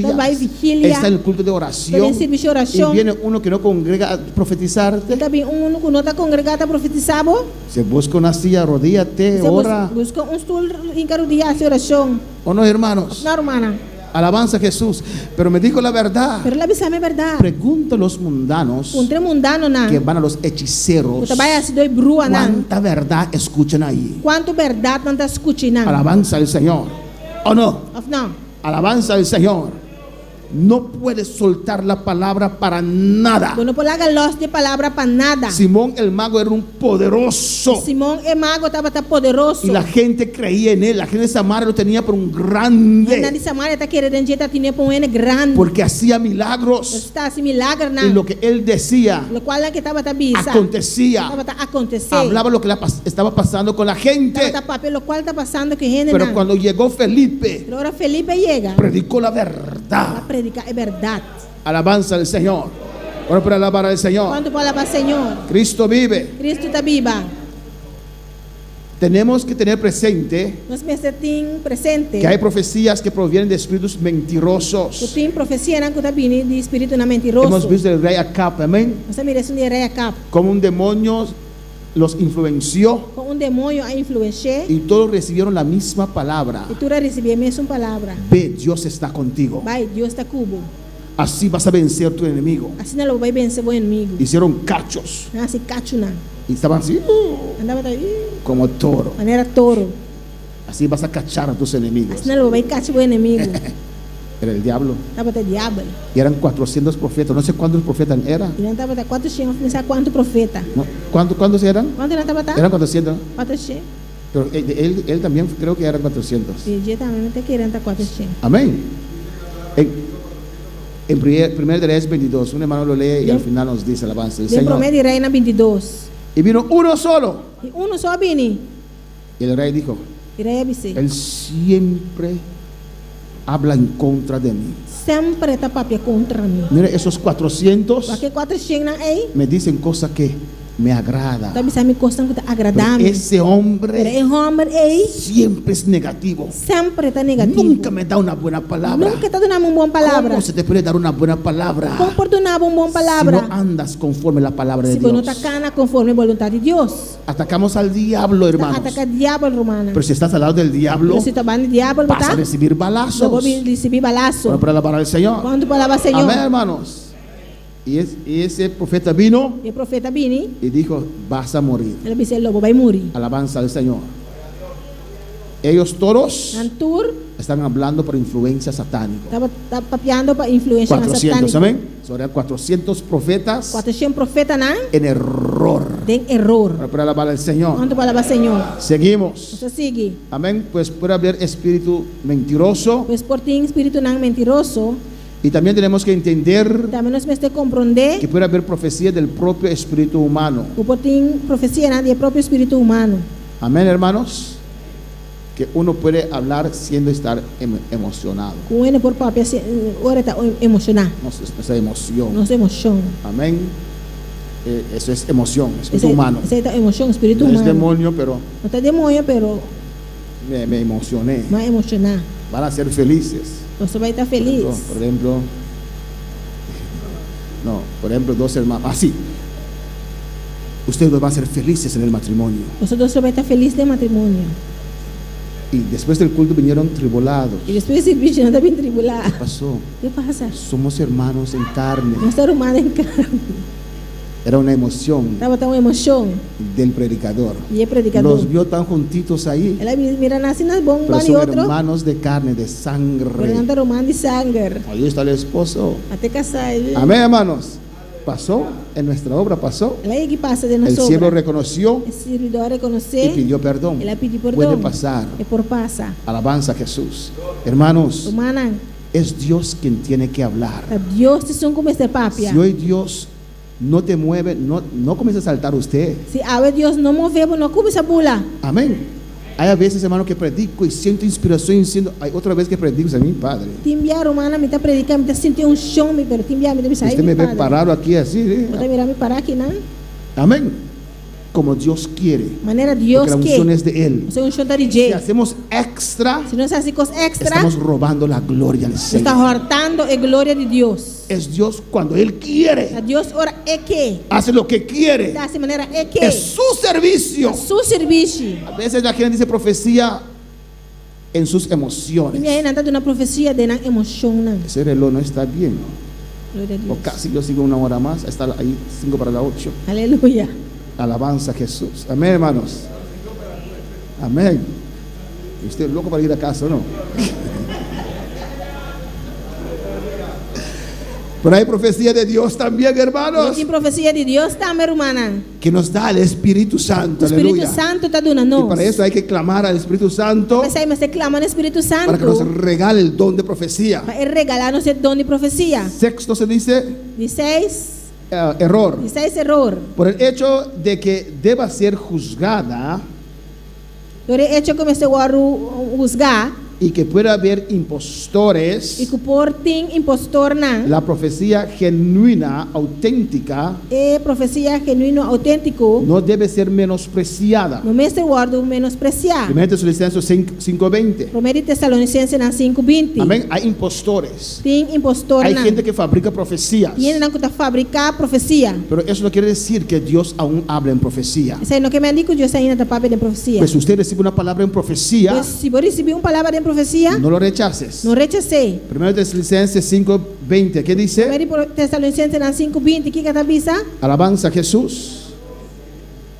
ta bai vigilias, vigilia, está en el culto de ta oración, den servisio orashon. y viene uno que no congrega a profetizarte. Ta bin un ku no ta kongregá ta profetisá bo. Se busca una silla, arrodíllate, Se ora. buska un stul, hinka rudia, hasi orashon. ¿O no, hermanos? No, rumannan. Alabanza a Jesús. Pero me dijo la verdad. Pero el a bisa mi bèrdat. Pregunta a los mundanos Puntra e mundanonan que van a los hechiceros. Ku ta bai hasidó di bruanan. ¿Cuánta verdad escuchan ahí? Kuantu bèrdat nan ta skucha einan? Alabanza al Señor. ¿O no? Òf no? Alabanza al Señor. No puedes soltar la palabra para nada. Bo no por laga lòs di e palabra pa nada. Simón el mago era un poderoso. Simón e mago tabata poderoso. Y la gente creía en él. La gente de Samaria lo tenía por un grande. Hendenan di Samaria ta kere den dje, ta tin'é pa un hende grandi. Porque hacía milagros. Pasobra e ta hasi milagernan. Y lo que él decía Lokual ku e tabata bisa. acontecía. Tabata akontesé. Hablaba lo que estaba pasando con la gente. Tabata papia lokual ta pasando ku hendenan. Pero cuando llegó Felipe, Pero ora Felipe yega, predicó la verdad. a prediká e bèrdat. Alabanza al Señor. Ahora para alabar al Señor. Kuantu por alabá Señor? Cristo vive. Cristo ta biba. Tenemos que tener presente Nos mester tin presente que hay profecías que provienen de espíritus ku mentirosos. tin profesianan ku ta bini di spiritunan mentiroso. Hemos visto el rey Acab, amén, Nos a mira esun di e rei Acab. como un demonio los influenció Kon un demoño a influensh'é y todos recibieron la misma palabra. i tur a risibí e mesun palabra. Ve, Dios está contigo. Bai, Dios ta ku bo. Así vas a vencer tu enemigo. Asina lo bo bai vense bo enemigu. Hicieron cachos Nan a hasi kachunan. y estaban así Nan tabata como toro. manera toro. Así vas a cachar a tus enemigos. Asina lo bo bai kacha bo enemigu. Era el diablo. Tabata e diabel. Y eran 400 profetas. No sé cuántos profetas eran. I nan tabata kuatroshen, òf mi sa kuantu profeta. No, ¿Cuántos eran? Kuantu nan tabata? Eran 400. ¿no? 400. Pero él también creo que eran 400. I dje tambe mi ta kere nan ta 400. Amén. En primer de Reyes 22, un hermano lo lee y al final nos dice alabanza del Den Señor. promé di Reinan 22. Y vino uno solo. I unu so a bini. Y el rey dijo, I rei a bis'é. él siempre habla en contra de mí. Semper e ta papia kontra mi. Mire, esos 400 Wak e kuatroshennan ei me dicen cosas que me agrada. ta bisa mi kosnan ku ta agradá Pero mi. ese Pero hombre e hòmber ei siempre es negativo. semper ta negativo. Nunca me da una buena palabra. Nunka e ta duna mi un bon palabra. ¿Cómo se te puede dar una buena palabra? Kon por duna bo un bon Si palabra no andas conforme la palabra de si bo no ta Dios. kana konforme boluntat di Dios? Atacamos al diablo, Ta hermanos. ataká diabel, rumannan. Pero si estás al lado del diablo, Pero si ta banda di diabel bo vas a ta, recibir lo bo balazos. bin risibí balaso. Bueno, para alabar al Señor. Kuantu por alabá Señor? Amén, hermanos. Y ese profeta vino E profeta a bini, y dijo, vas a morir. el a bisa, lo bo bai muri. Alabanza al Señor. Ellos todos Nan tur están hablando por influencia satánica. tabata papiando pa influensia 400, satánika. amén. Sobre 400 profetas 400 profetanan en error. den eror. Para alabar al Señor. Kuantu por alabá Señor? Seguimos. Nos ta sigui. Amén. Pues puede haber espíritu mentiroso. Pues por tin spiritunan mentiroso. Y también tenemos que entender Tambe nos mester komprondé que puede haber profecía del propio espíritu humano. ku por tin profesianan di e propio spiritu humano. Amén, hermanos. Que uno puede hablar siendo estar emocionado. Ku hende por papia ora ta emoshoná. No, esa emoción. Nos emoshon. Amén. Eso es emoción, espíritu Esei, humano. esei ta emoshon, spiritu No es humano. demonio, pero No ta demoño, pero me emocioné. m'a emoshoná. Van a ser felices. Boso bai ta felis. Por ejemplo, no, por ejemplo, dos hermanos. Así. Ustedes dos van a ser felices en el matrimonio. Boso dos lo bai ta felis den matrimonio. Y después del culto vinieron tribulados. I despues di servisio nan a bin tribulá. ¿Qué pasó? Ki a pasa? Somos hermanos en carne. Nos ta ruman den karni. Era una emoción Tabata un emoshon del predicador. Di e predikadó. Los vio tan juntitos ahí, El a mira nan asina bon pero ban son otro. hermanos de carne, de Pero sangre. nan ta ruman di sanger. Ahí está el esposo. At'e kasá. Amén, hermanos. Pasó en nuestra obra, pasó. El a yega pasa den El nos siervo obra. reconoció E sirbidó a rekonosé. y pidió perdón. El a pidi pordon. Puede pasar. E por pasa. Alabanza a Jesús. Hermanos, Rumannan, es Dios quien tiene que hablar. Ta Dios ta esun ku mester papia. Si hoy Dios no te mueve, no, no comienza a saltar usted. Si awe Dios no move bo, no kuminsá bula. Amén. Hay a veces, hermano, que predico y siento inspiración y siento, hay otra vez que predico, a mi padre. Tin bia rumannan, mi ta prediká, mi ta sinti unshon, mi, pero tin bia, mi ta bisa, Usted me ve parado aquí así. ¿Eh? Bo ta mira mi pará aki, no? Amén. Como Dios quiere. Manera Dios Porque la unción ke. es de Él. E unshon ta di Si dje. hacemos extra, Si nos hasi kos extra, estamos robando la gloria al nos ta Señor. hòrtando e gloria di Dios. Es Dios cuando Él Ta quiere. Dios ora e ke. Hace lo que quiere. Ta hasi manera e ke. Es su servicio. Su servisio. A veces la gente dice profecía en sus I mi emociones. nan ta duna profesia den nan emoshonnan. Ese reloj no está bien. Gloria a O Dios. casi yo sigo una hora más. Está ahí 7:55. Aleluya. Alabanza a Jesús. Amén, hermanos. Amén. Y usted loco para ir a casa, ¿o no? Pero hay profecía de Dios también, hermanos, Tin profesia di Dios tambe, rumannan. que nos da el Espíritu Santo. Spiritu Aleluya. Santu ta duna Y nos. para eso hay que clamar al Espíritu Santo P'esei mester klama na Spiritu para que nos Santu. regale el don de profecía. Pa regalá nos e don di profesia. Sexto se dice Di seis, error. di seis eror. Por el hecho de que deba ser juzgada Dor di e echo ku mester wòrdu husgá y que pueda haber impostores, i ku por tin impostornan. la profecía genuina, auténtica, E profesia genuino outéntiko no debe ser menospreciada. no mester wòrdu menospresiá. Primero Tesalonicenses 5:20. Promé di Tesalonisensenan 5:20. Amén. Hay impostores. Tin impostor Hay nan. gente que fabrica profecías. Tin hendenan ku ta fabriká profesia. Pero eso no quiere decir que Dios aún habla en profecía. Esei no ke men ku Dios ainda ta papia den profesia. Pues si usted recibe una palabra en profecía, Pues si bo risibí un palabra den profesia, no lo rechaces. no rechas'é. Primero Tesalonicenses 5:20. ¿Qué dice? Promé di Tesalonisensenan 5:20, kiko e ta bisa? Alabanza a Jesús.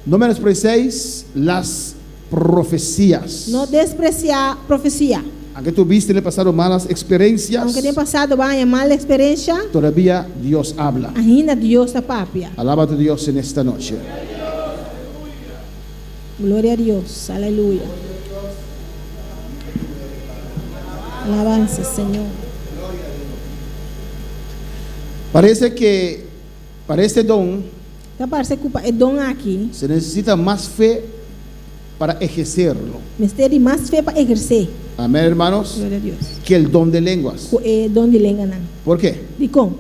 No menosprecéis las profecías. No despresiá profesia. Aunque tuviste en el pasado malas experiencias, Aunke den pasado bo a haña mal eksperensia, todavía Dios habla. ainda Dios ta papia. Alaba a tu Dios en esta noche. Gloria a Dios, aleluya. Alabanza, Señor. Parece que para este don Ta parse ku pa e don aki, se necesita más fe para ejercerlo. Mester di mas fe pa ehersé. Amén, hermanos. Gloria a Dios. Que el don de lenguas. Ku e don di lenganan. ¿Por qué? Dikon.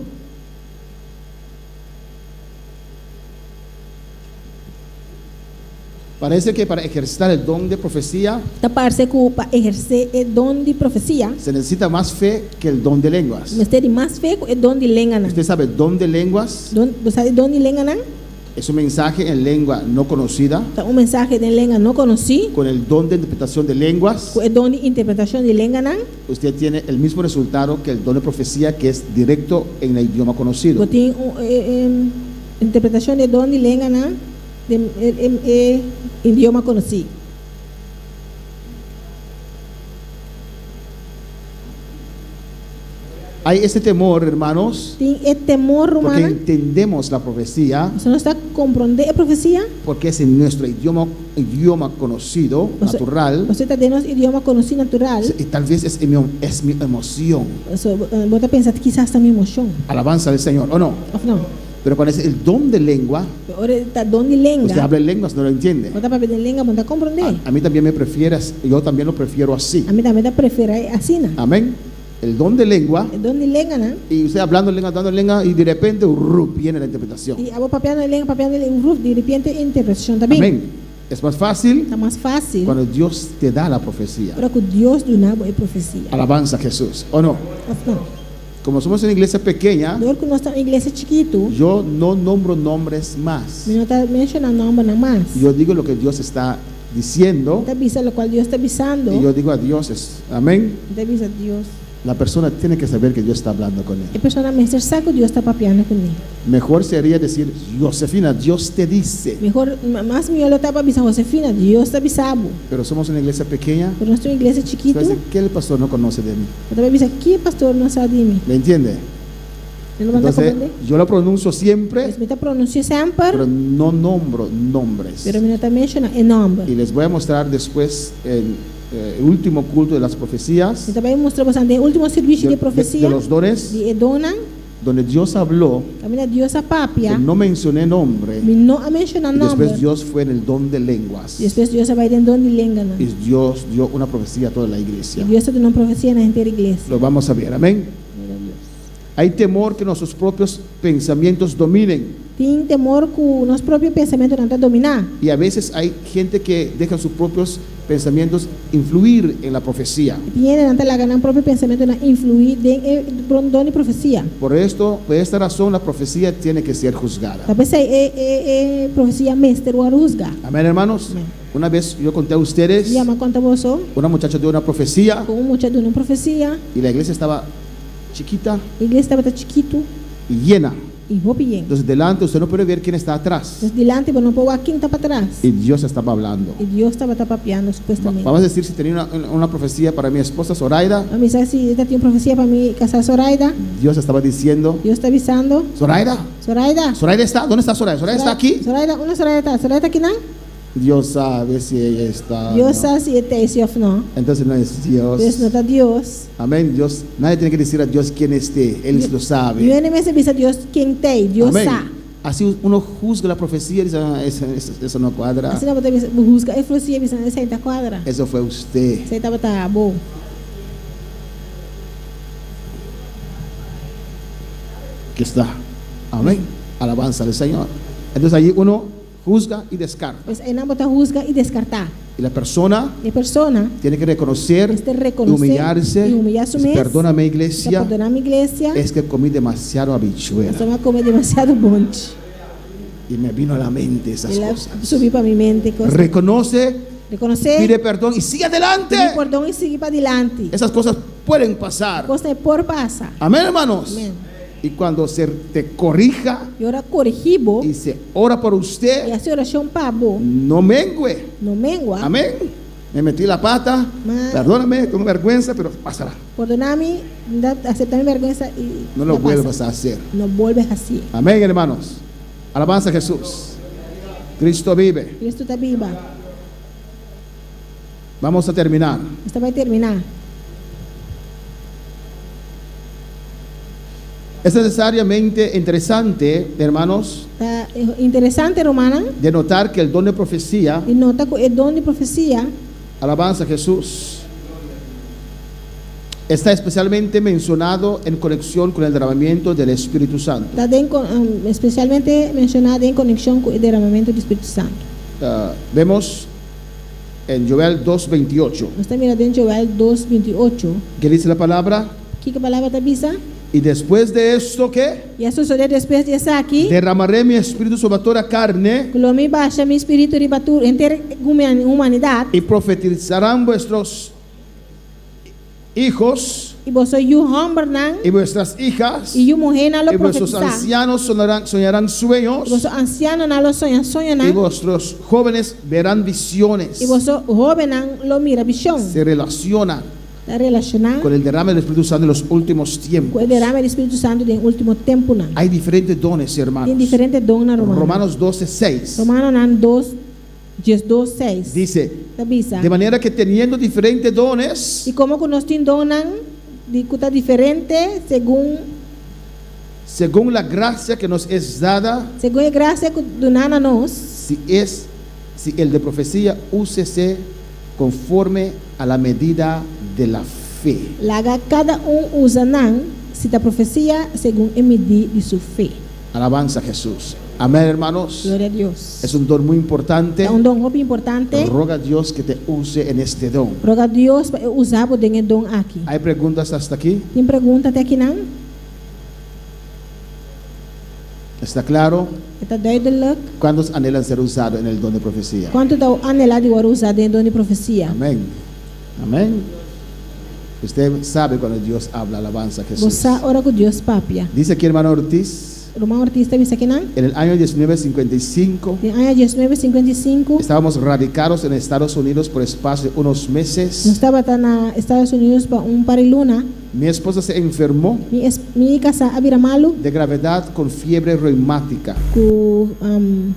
Parece que para ejercitar el don de profecía Ta parse ku pa ehersé e don di profesia, se necesita más fe que el don de lenguas. Mester di mas fe ku e don di lenganan. Usted sabe, don de lenguas Don, bo sa don di lenganan? es un mensaje en lengua no conocida, Ta un mensahe den lenga no konosí, con el don de interpretación de lenguas. ku e don di interpretashon di lenganan, Usted tiene el mismo resultado que el don de profecía, que es directo en el idioma conocido. Bo tin un interpretashon di don di lenganan den e idioma konosí. Hay ese temor, hermanos, Tin e temor, porque rumannan. entendemos la profecía, Pasobra nos ta komprondé e profesia. porque es en nuestro idioma, idioma conocido, natural, Pasobra ta den nos idioma konosí natural. y tal vez es mi emoción. So, bo ta pensa kisas ta mi emoshon. Alabanza al Señor, ¿o no? Òf no? Pero cuando es el don de lengua, Pero ora ta don di lenga. usted habla en lenguas, no lo entiende. Bo ta papia den lenga, bo no ta komprondé. A mí también me prefieres, yo también lo prefiero así. Ami tambe ta preferá asina. Amén. El don de lengua, E don di lenga, no? y usted hablando en lengua, hablando en lengua, y de repente, ¡rup!, viene la interpretación. I abo papiando den lenga, papiando den lenga, rup, di repente interpretashon ta bin. Amén. Es más fácil Ta mas fásil. cuando Dios te da la profecía. Ora ku Dios duna bo e profesia. Alabanza a Jesús, ¿o no? Òf no? Como somos una iglesia pequeña, Dor ku nos ta un iglesia chikitu, yo no nombro nombres más. mi no ta menshoná nòmbernan mas. Yo digo lo que Dios está diciendo Mi ta bisa lokual Dios ta bisando. y yo digo a Dios, es, amén. Mi ta bisa Dios. La persona tiene que saber que Dios está hablando con él. E persona mester sa ku Dios ta papiando kuné. Mejor sería decir, Josefina, Dios te dice. Mehor, mas mihó lo ta pa bisa Josefina, Dios ta bisa bo. Pero somos una iglesia pequeña. Pero nos ta un iglesia Usted va a chikitu. decir, ¿qué el pastor no conoce de mí? Bo ta bisa, ki pastor no sa di mi? ¿Me entiende? E lo manda Entonces, komprondé? yo lo pronuncio siempre, Pues mi ta pronunsi'é semper, pero no nombro nombres. pero mi no ta menshoná e nòmber. Y les voy a mostrar después el, último culto de las profecías, Mi ta bai mustra boso den último servisio de, di de- profesia, de los dones, di e donnan, donde Dios habló, kaminda Dios a papia, que no mencioné nombre, mi no a menshoná y después nòmber. Dios fue en el don de lenguas. I despues Dios a bai den don di lenganan. Y Dios dio una profecía a toda la iglesia. I Dios a duna un profesia na henter iglesia. Lo vamos a ver, amén. Hay temor que nuestros propios pensamientos dominen. Tin temor ku nos propio pensamentunan ta dominá. Y a veces hay gente que deja sus propios pensamientos influir en la profecía. Tin hendenan ta laga nan propio pensamentunan influí den e don di profesia. Por esto, por esta razón, la profecía tiene que ser juzgada. Ta p'esei e, e, e profesia mester wòrdu husgá. Amén, hermanos. Amén. Una vez yo conté a ustedes, Un bia m'a konta boso, una muchacha dio una profecía ku un mucha a duna un profesia, y la iglesia estaba chiquita iglesia tabata chikitu y llena. i hopi yen. Entonces, delante usted no puede ver quién está atrás. Entonces, dilanti bo no por wak ken ta patras. Y Dios estaba hablando. I Dios tabata papiando, supuestamente. Vamos a decir si tenía una profecía para mi esposa Zoraida. Ami sa si tabatin un profesia pa mi kasá Zoraida. Dios estaba diciendo, Dios ta bisando. Zoraida, Zoraida. Zoraida está, ¿dónde está Zoraida? Zoraida está aquí. Zoraida, unda Zoraida ta? Zoraida ta akinan? Dios sabe si ella está. Dios no. sa si e t'ei òf no. Entonces no es Dios. Dios no ta Dios. Amén. Dios, nadie tiene que decir a Dios quién esté. Él lo sabe. Niun hende mester bisa Dios ken t'ei. Dios Amén. sa. Así uno juzga la profecía y dice, "Ah, eso no cuadra. Asina bo ta husga e profesia bisa esei n' ta kuadra. Eso fue usted. Esei tabata abo. Que está. Amén. Alabanza al Señor. Entonces allí uno juzga y descarta. Pues einan bo ta husga i deskartá. Y la persona E persona tiene que reconocer mester y rekonosé humillarse. i humiliá su mes. Perdóname, iglesia. Pordoná mi, iglesia. Es que comí demasiado habichuela. Pasobra m'a kome demasiado bonchi. Y me vino a la mente esas El a cosas. subi pa mi mente. Kos. Reconoce, Rekonosé, pide perdón y sigue adelante. pidi pordon i sigui padilanti. Esas cosas pueden pasar. Kosnan por pasa. Amén, hermanos. Amén. Y cuando se te corrija I ora korigí bo, y se ora por i usted, hasi orashon pa bo, no mengue. no mengua. Amén. Me metí la pata. Perdóname, tengo vergüenza, pero pasará. Pordoná mi, aseptá mi bèrgwensa i No lo pasa. vuelvas a hacer. No bolbe hasi. Amén, hermanos. Alabanza a Jesús. Cristo vive. Kristu ta biba. Vamos a terminar. Nos ta bai terminá. Es necesariamente interesante, hermanos, Ta interesante, rumannan, de notar que el don de profecía, di nota ku e don di profesia, alabanza a Jesús, está especialmente mencionado en conexión con el derramamiento del Espíritu Santo. ta den, espesialmente menshoná den konekshon ku e deramamentu di Spiritu Santu. Ah, vemos en Joel 2.28, Nos ta mira den Joel 2:28. que dice la palabra, Kiko e palabra ta bisa? y después de esto, ¿qué? I a sosodé despues di esaki, Derramaré mi espíritu sobre toda carne ku lo mi basha mi spiritu riba tur henter humanidat, y profetizarán vuestros hijos i boso yu hòmbernan y vuestras hijas i yu muhénan lo y vuestros profetisá. ancianos soñarán sueños I boso ansianonan lo soña y soñonan, vuestros jóvenes verán visiones. i boso hóbennan lo mira vishon. Se relaciona. Ta relashoná con el derrame del Espíritu Santo en los últimos ku tiempos. e derame di Spiritu Santu den último tempunan. Hay diferentes dones, hermanos. Tin diferente donnan, ruman. Romanos 12, 6 Romanonan 2, 12, 6. dice, Ta bisa. de manera que teniendo diferentes dones, I komo ku nos tin donnan di ku ta diferente segun según la gracia que nos es dada, segun e grasia ku duná na nos, si es si el de profecía, úsese conforme a la medida de la fe. Laga kada un usa nan, si ta profesia, segun e midí di su fe. Alabanza a Jesús. Amén, hermanos. Gloria na Dios. Es un don muy importante. Ta un don hopi importante. Roga a Dios que te use en este don. Roga Dios pa usa bo den e don aki. ¿Hay preguntas hasta aquí? Tin pregunta te akinan? ¿Está claro? Ta duidelijk. ¿Cuántos anhelan ser usados en el don de profecía? Kuantu ta anhelá di wòrdu usá den don di profesia? Amén. Amén. Usted sabe cuando Dios habla, alabanza a Jesús. Bo sa ora ku Dios papia. Dice aquí hermano Ortiz, Ruman Ortiz ta bisa akinan? en el año 1955 Den aña 1955, estábamos radicados en Estados Unidos por espacio de unos nos meses. tabata na Estados Unidos pa un par di luna. Mi esposa se enfermó Mi, es, mi kasá a bira malu de gravedad con fiebre reumática, ku un,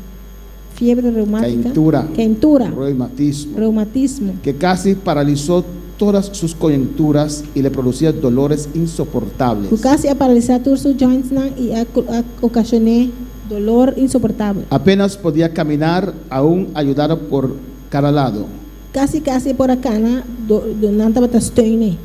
fiebre reumátika, Keintura. keintura, reumatismo, reumatismo, que casi paralizó todas sus coyunturas y le producía dolores insoportables. ku kasi a paralisá tur su jointsnan i a, a okashon'é doló insoportabel. Apenas podía caminar, aún ayudado por cada lado. Kasi kasi e por a kana, do, do, nan tabata steun e.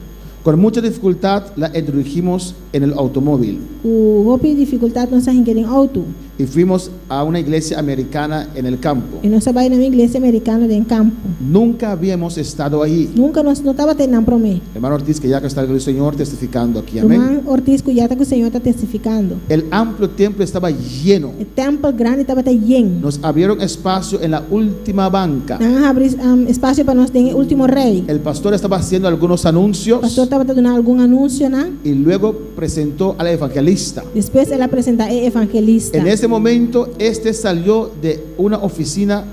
Con mucha dificultad la introdujimos en el automóvil Ku hopi difikultat nos a hink'é den outo. y fuimos a una iglesia americana en el campo. I nos a bai na un iglesia amerikano den kampo. Nunca habíamos estado ahí. Nunka nos no tabata einan promé. Hermano Ortiz, que ya que está el Señor testificando aquí. Amén. Ruman Ortiz ku ya ta ku Señor ta testifikando. El amplio templo estaba lleno. E tèmpel grandi tabata yen. Nos abrieron espacio en la última banca. Nan a habri un, espasio pa nos den e último rei. El pastor estaba haciendo algunos anuncios Pastor tabata dunando algun anunsionan. y luego presentó al evangelista. Despues el a presentá e evangelista. En ese momento, este salió de una oficina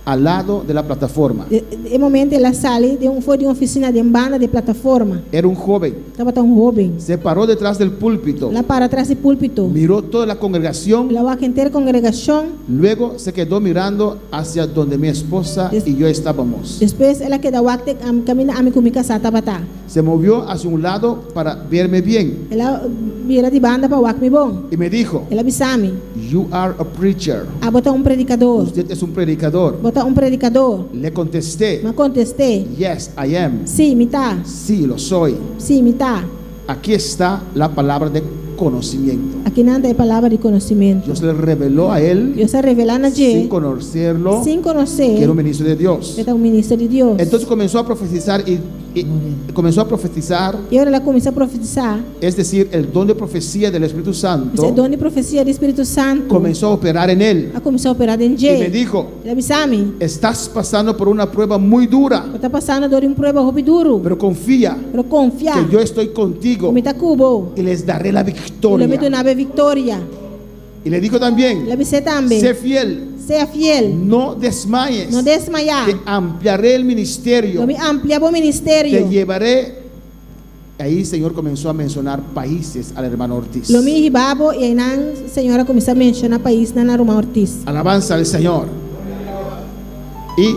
al lado de la plataforma. E, e momento el a sali di un for di un ofisina den banda di plataforma. Era un joven. Tabata un hóben. Se paró detrás del púlpito, El a para tras di púlpito. miró toda la congregación, El a wak henter kongregashon. luego se quedó mirando hacia donde mi esposa y yo estábamos. Despues el a keda wak te kaminda ami ku mi kasá tabata. Se movió hacia un lado para verme bien El a bira di banda pa wak mi bon. y me dijo, El a bisa mi. You are a preacher. Abo ta un predikadó. Usted es un predicador. Bo ta un predikadó. Le contesté, M'a kontest'é. Yes, I am. Sí, mi ta. Sí, lo soy. Sí, mi ta. Aquí está la palabra de conocimiento. Akinan ta e palabra di konosementu. Dios le reveló a él, Dios a revelá na sin dje, conocerlo, sin konosé, que era un ministro de Dios. e ta un minister di Dios. Entonces comenzó a profetizar y comenzó a profetizar, I ora el a kuminsá profetisá, es decir, el don de profecía del Espíritu e Santo don di profesia di Spiritu Santu comenzó a operar en él. a kuminsá operá den Y me dje. dijo, El a bisa mi, estás pasando por una prueba muy dura, bo ta pasando dor di un prueba hopi duru, pero confía pero konfia, que yo estoy contigo mi ta ku bo, y les daré la i lo mi victoria. duna bo viktoria. Y le dijo también, El a bis'é tambe, sé fiel, sea fiel, no desmayes, no desmayá, te ampliaré el ministerio, lo mi amplia bo te ministerio, llevaré. Ahí el Señor comenzó a mencionar países al hermano Ortiz. lo mi hiba bo i einan Señor a kuminsá menshoná paisnan na ruman Ortiz. Alabanza al Señor. Y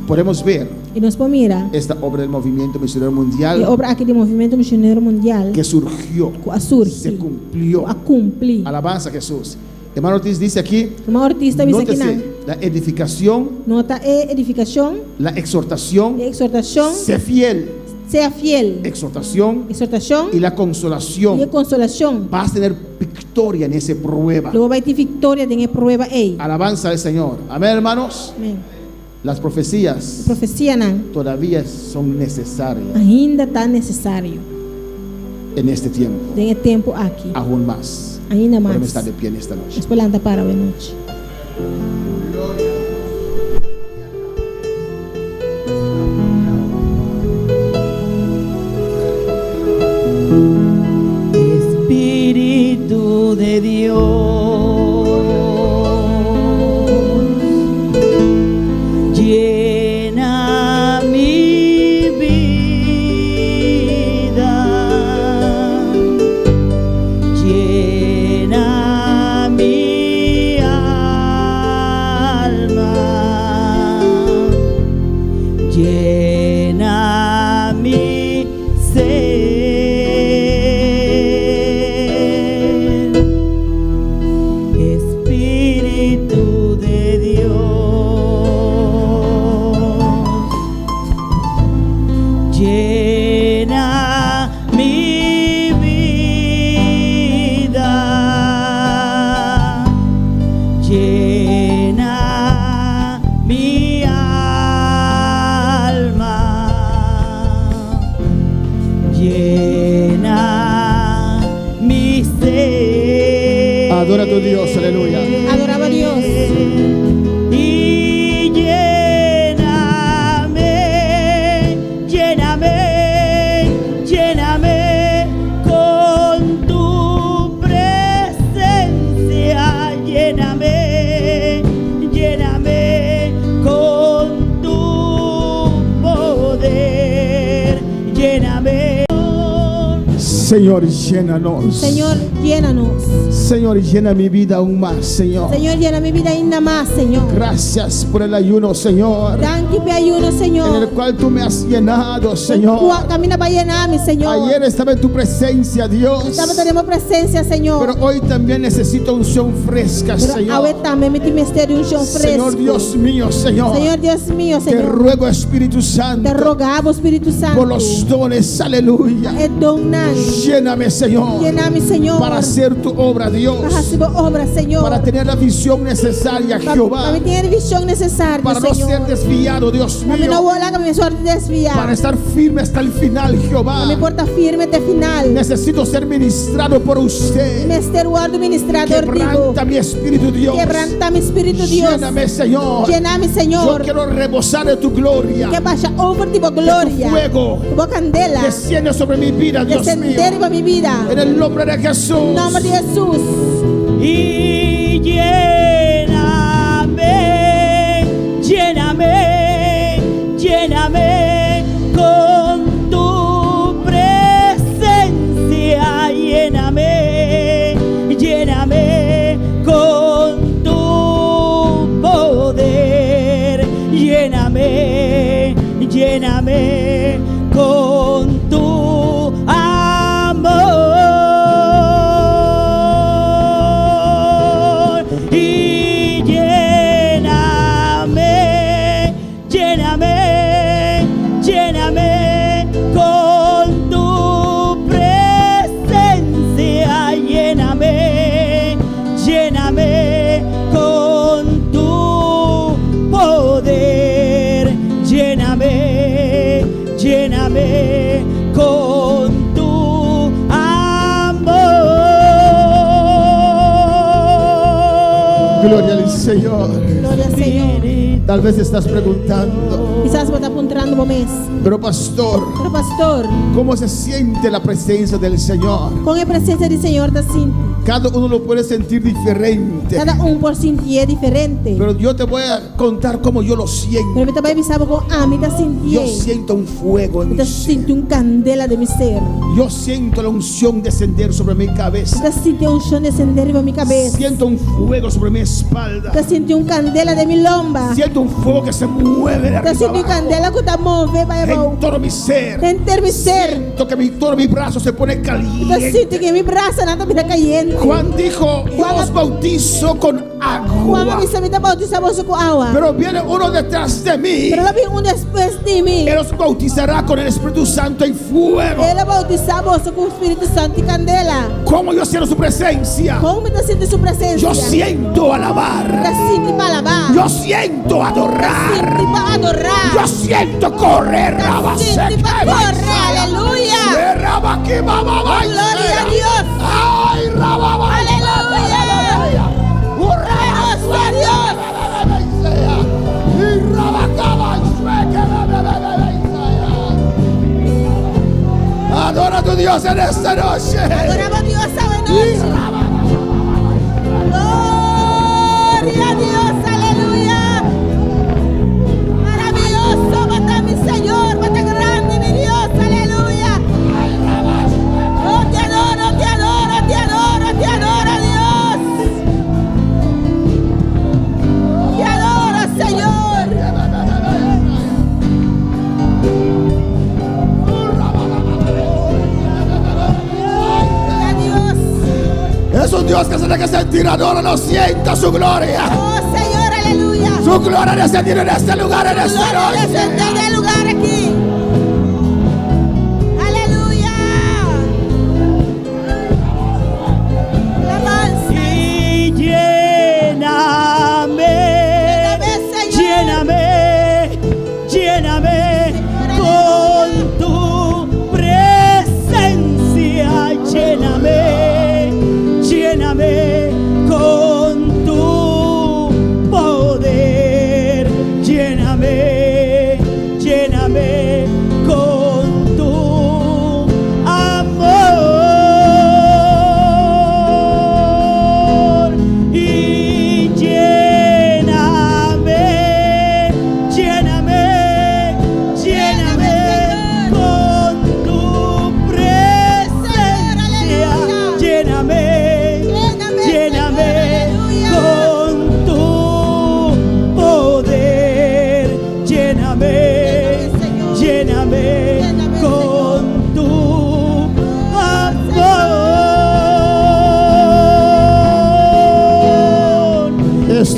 podemos ver I nos por mira, esta obra del movimiento misionero e mundial obra aki di Movementu Misionero Mundial que surgió, ku a surgi, se cumplió. a kumpli. Alabanza a Jesús. Hermano Ortiz dice aquí, Ruman Ortiz ta bisa akinan, nótese la edificación, nota e edifikashon, la exhortación, e ekshortashon, sé fiel, sea fiel, exhortación ekshortashon y la i e consolación. konsolashon. Vas a tener victoria en esa prueba. Lo bo bai tin viktoria den e prueba ei. Alabanza al Señor. Amén, hermanos. Amèn. Las profecías Profesianan todavía son necesarias ainda ta nesesario en este tiempo, den e tempu aki. aún más. Ainda Podemos mas. estar de pie en esta noche. Nos por lanta para awe nochi. Espíritu de Dios, llena mi tu Dios, aleluya. Adoraba a Dios. Y lléname, lléname, lléname con tu presencia. Lléname, lléname con tu poder. Lléname. Señor, llénanos. Señor, llénanos. Señor, llena mi vida aún más, Señor. Señor, llena mi vida ainda mas, Señor. Gracias por el ayuno, Señor. Danki pa e ayuno, En el Señor. cual tú me has llenado, Señor. Kaminda b'a yena mi, Señor. Ayer estaba en tu presencia, Dios. Tabata den bo presensia, Señor. Pero hoy también necesito unción fresca, Pero awe Señor. tambe mi tin mester di unshon fresku. Señor Dios mío, Señor. Señor Dios mío, Te Señor. ruego, Espíritu Santo, Te roga bo, Spiritu Santu. por los dones, aleluya. E donnan. Lléname, Señor, Yena mi, Señor. para hacer tu obra, Dios. Pa hasi bo obra, Señor. Para tener la visión necesaria, Pa Jehová. mi tin e vishon nesesario, Para no Señor. ser desviado, Dios Pa mi no mío. laga mi mes desviá. Para estar firme hasta el final, Jehová. Pa mi por ta firme te final. Necesito ser ministrado por usted. Mester wòrdu ministrá dor di bo. Quebranta mi espíritu, Dios. Kebrantá mi spiritu, Dios. Lléname, Señor. Yena mi, Yo Señor. quiero rebosar de tu gloria. Ke basha over di bo gloria. Fuego Bo kandela. desciende sobre mi vida, Dios mío. Desendé riba mi bida. En el nombre de Jesús. Nòmber di Hesus. Y lléname, lléname, lléname con tu presencia, lléname, lléname con tu poder, lléname, lléname con tu amor y lléname, lléname, lléname con tu presencia, lléname, lléname con tu poder, lléname, lléname con tu amor. Gloria al Señor. Gloria al Señor. Tal vez estás preguntando, Kisas bo ta puntrando bo mes. pero pastor, Pero pastor, ¿cómo se siente la presencia del Señor? kon e presensia di Señor ta sinti? Cada uno lo puede sentir diferente. Kada un por sintié diferente. Pero yo te voy a contar cómo yo lo siento. Pero mi ta bai bisa bo kon ami ta sintié. Yo siento un fuego en Mi mi ta ser. sinti un kandela den mi ser. Yo siento la unción descender sobre mi cabeza. Mi ta sinti unshon desendé riba mi kabes. Siento un fuego sobre mi espalda. Mi ta sinti un kandela den mi lomba. Siento un fuego que se mueve de Mi ta arriba sinti un abajo, kandela ku ta move bai abou. en todo mi ser. Henter mi ser. Siento que todo mi brazo se pone Mi ta caliente. sinti ku mi brasanan ta bira kayente. Juan dijo, yo Juan- os bautizo con Juan agua. a bisa mi ta boutisá boso ku awa. Pero viene uno detrás de mí. Pero lo bin un despues di mi. Él os bautizará con el Espíritu Santo y fuego. E lo boutisá boso ku Spiritu Santu i kandela. ¿Cómo yo siento su presencia? Kon mi ta sinti su presensia? Yo siento alabar. Mi ta sinti pa alabá. Yo siento adorar. Sinti pa adorá. Yo siento correr. Ta sinti pa kore. Aleluya. Gloria a Dios. Ay, rababa. Aleluya. Poderoso a Dios. Adora a tu Dios en esta noche. Adoramos a Dios esta noche. Gloria a Dios, aleluya. Maravilloso bo ta mi Señor, bo ta grandi mi Dios, aleluya. Oh, te adoro, te adoro, te adoro, te adoro, Dios. Te adoro, Señor. Gloria a Dios. Es un Dios que se deja sentir, adora, no sienta su gloria. Oh, Señor, aleluya. Su gloria descendir en este lugar, en esta Gloria noche. descender del lugar aquí. Aleluya. Alabanza. Y lléname, Lléname, Señor. lléname, lléname con tu presencia, lléname, lléname con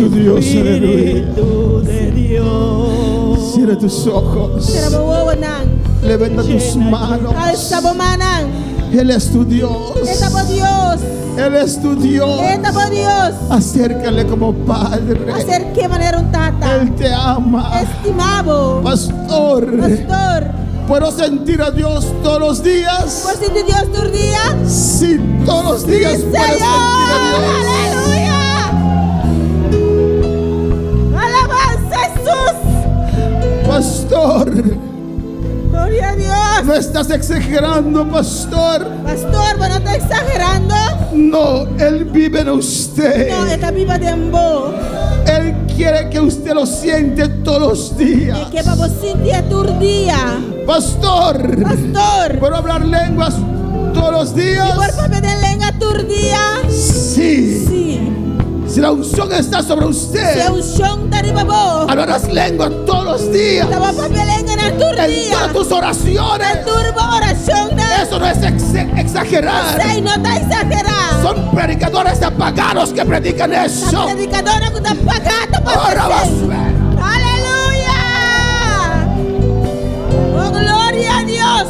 tu Dios, aleluya. Espíritu de Dios. Cierra tus ojos. Sera bo wowonan. Levanta tus manos. Alsa bo mannan. Él es tu Dios. E ta bo Dios. Él es tu Dios. E ta bo Dios. Acércale como Padre. Aserk'é manera un tata. Él te ama. E stima bo. Pastor, Pastor. ¿puedo sentir a Dios todos los días? Por sinti Dios tur dia? Sí, todos los días Sí, puedo Señor. sentir a Dios. Aleluya. Alabanza Jesús. Pastor, Gloria a Dios. no estás exagerando, pastor. Pastor, bo no ta eksagerando? No, Él vive en usted. No, e ta biba den bo. Él quiere que usted lo siente todos los días. E ke pa bo sintié tur dia. Pastor, Pastor, ¿puedo hablar lenguas todos los días? Por papia den lenga tur dia? Sí. Sí. Si la unción está sobre usted, Si e unshon ta riba bo. hablarás lenguas todos los días. Lo bo papia lenganan tur En dia. todas tus oraciones. Tur bo orashonnan. Eso no es exagerar. Esei no ta eksagerá. Son predicadores apagados que predican Ta eso. predikadónan ku ta pagá ta papia Ahora vas esei. a ver. Aleluya! Oh, gloria a Dios!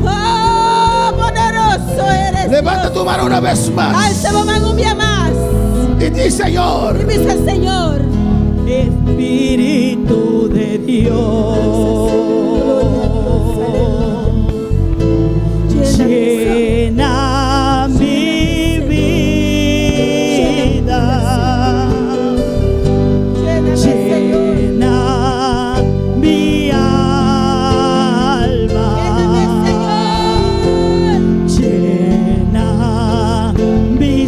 Oh, poderoso eres Levanta Dios. tu mano una vez más. Alsa bo man un bia mas. Y di, Señor, I bisa Señor. Espíritu de Dios. Llena mi vida. Llena mi alma. Llena mi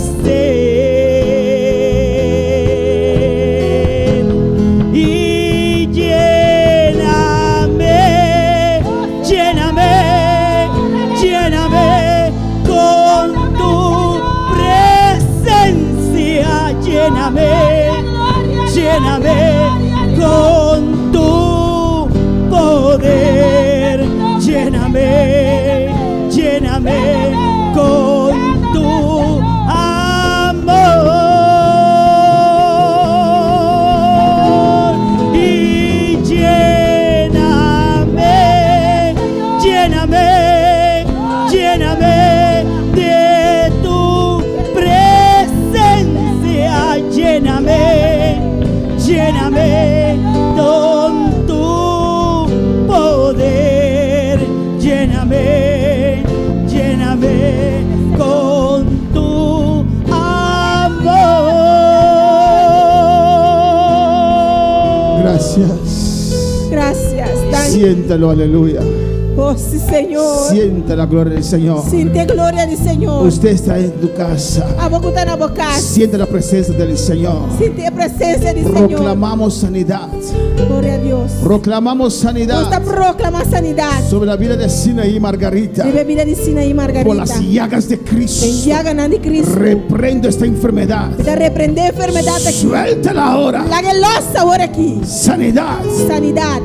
ser y lléname, lléname, lléname con tu presencia, lléname, lléname con tu poder, lléname, lléname con tu amor y lléname, lléname, lléname de tu presencia, lléname, lléname con tu poder, lléname, lléname con tu amor. Gracias. Gracias. Danki. Siéntalo, aleluya. Oh, sí, Señor. Sienta la gloria del Señor. Sinti e gloria di Señor. Usted está en tu casa. Abo ku ta na bo kas. Siente la presencia del Señor. Sinti e presensia di Señor. Proclamamos sanidad. Gloria a Dios. Proclamamos Nos ta sanidad proklamá sanidat. sobre la vida de Sinaí y Margarita. Riba bida di Sinaí Por las Margarita. llagas de Den Cristo. llaganan di Kristu. Reprendo esta enfermedad. Mi ta reprendé e enfermedat aki. Suéltala ahora. Lag'é los awor aki. Sanidad. Sanidat.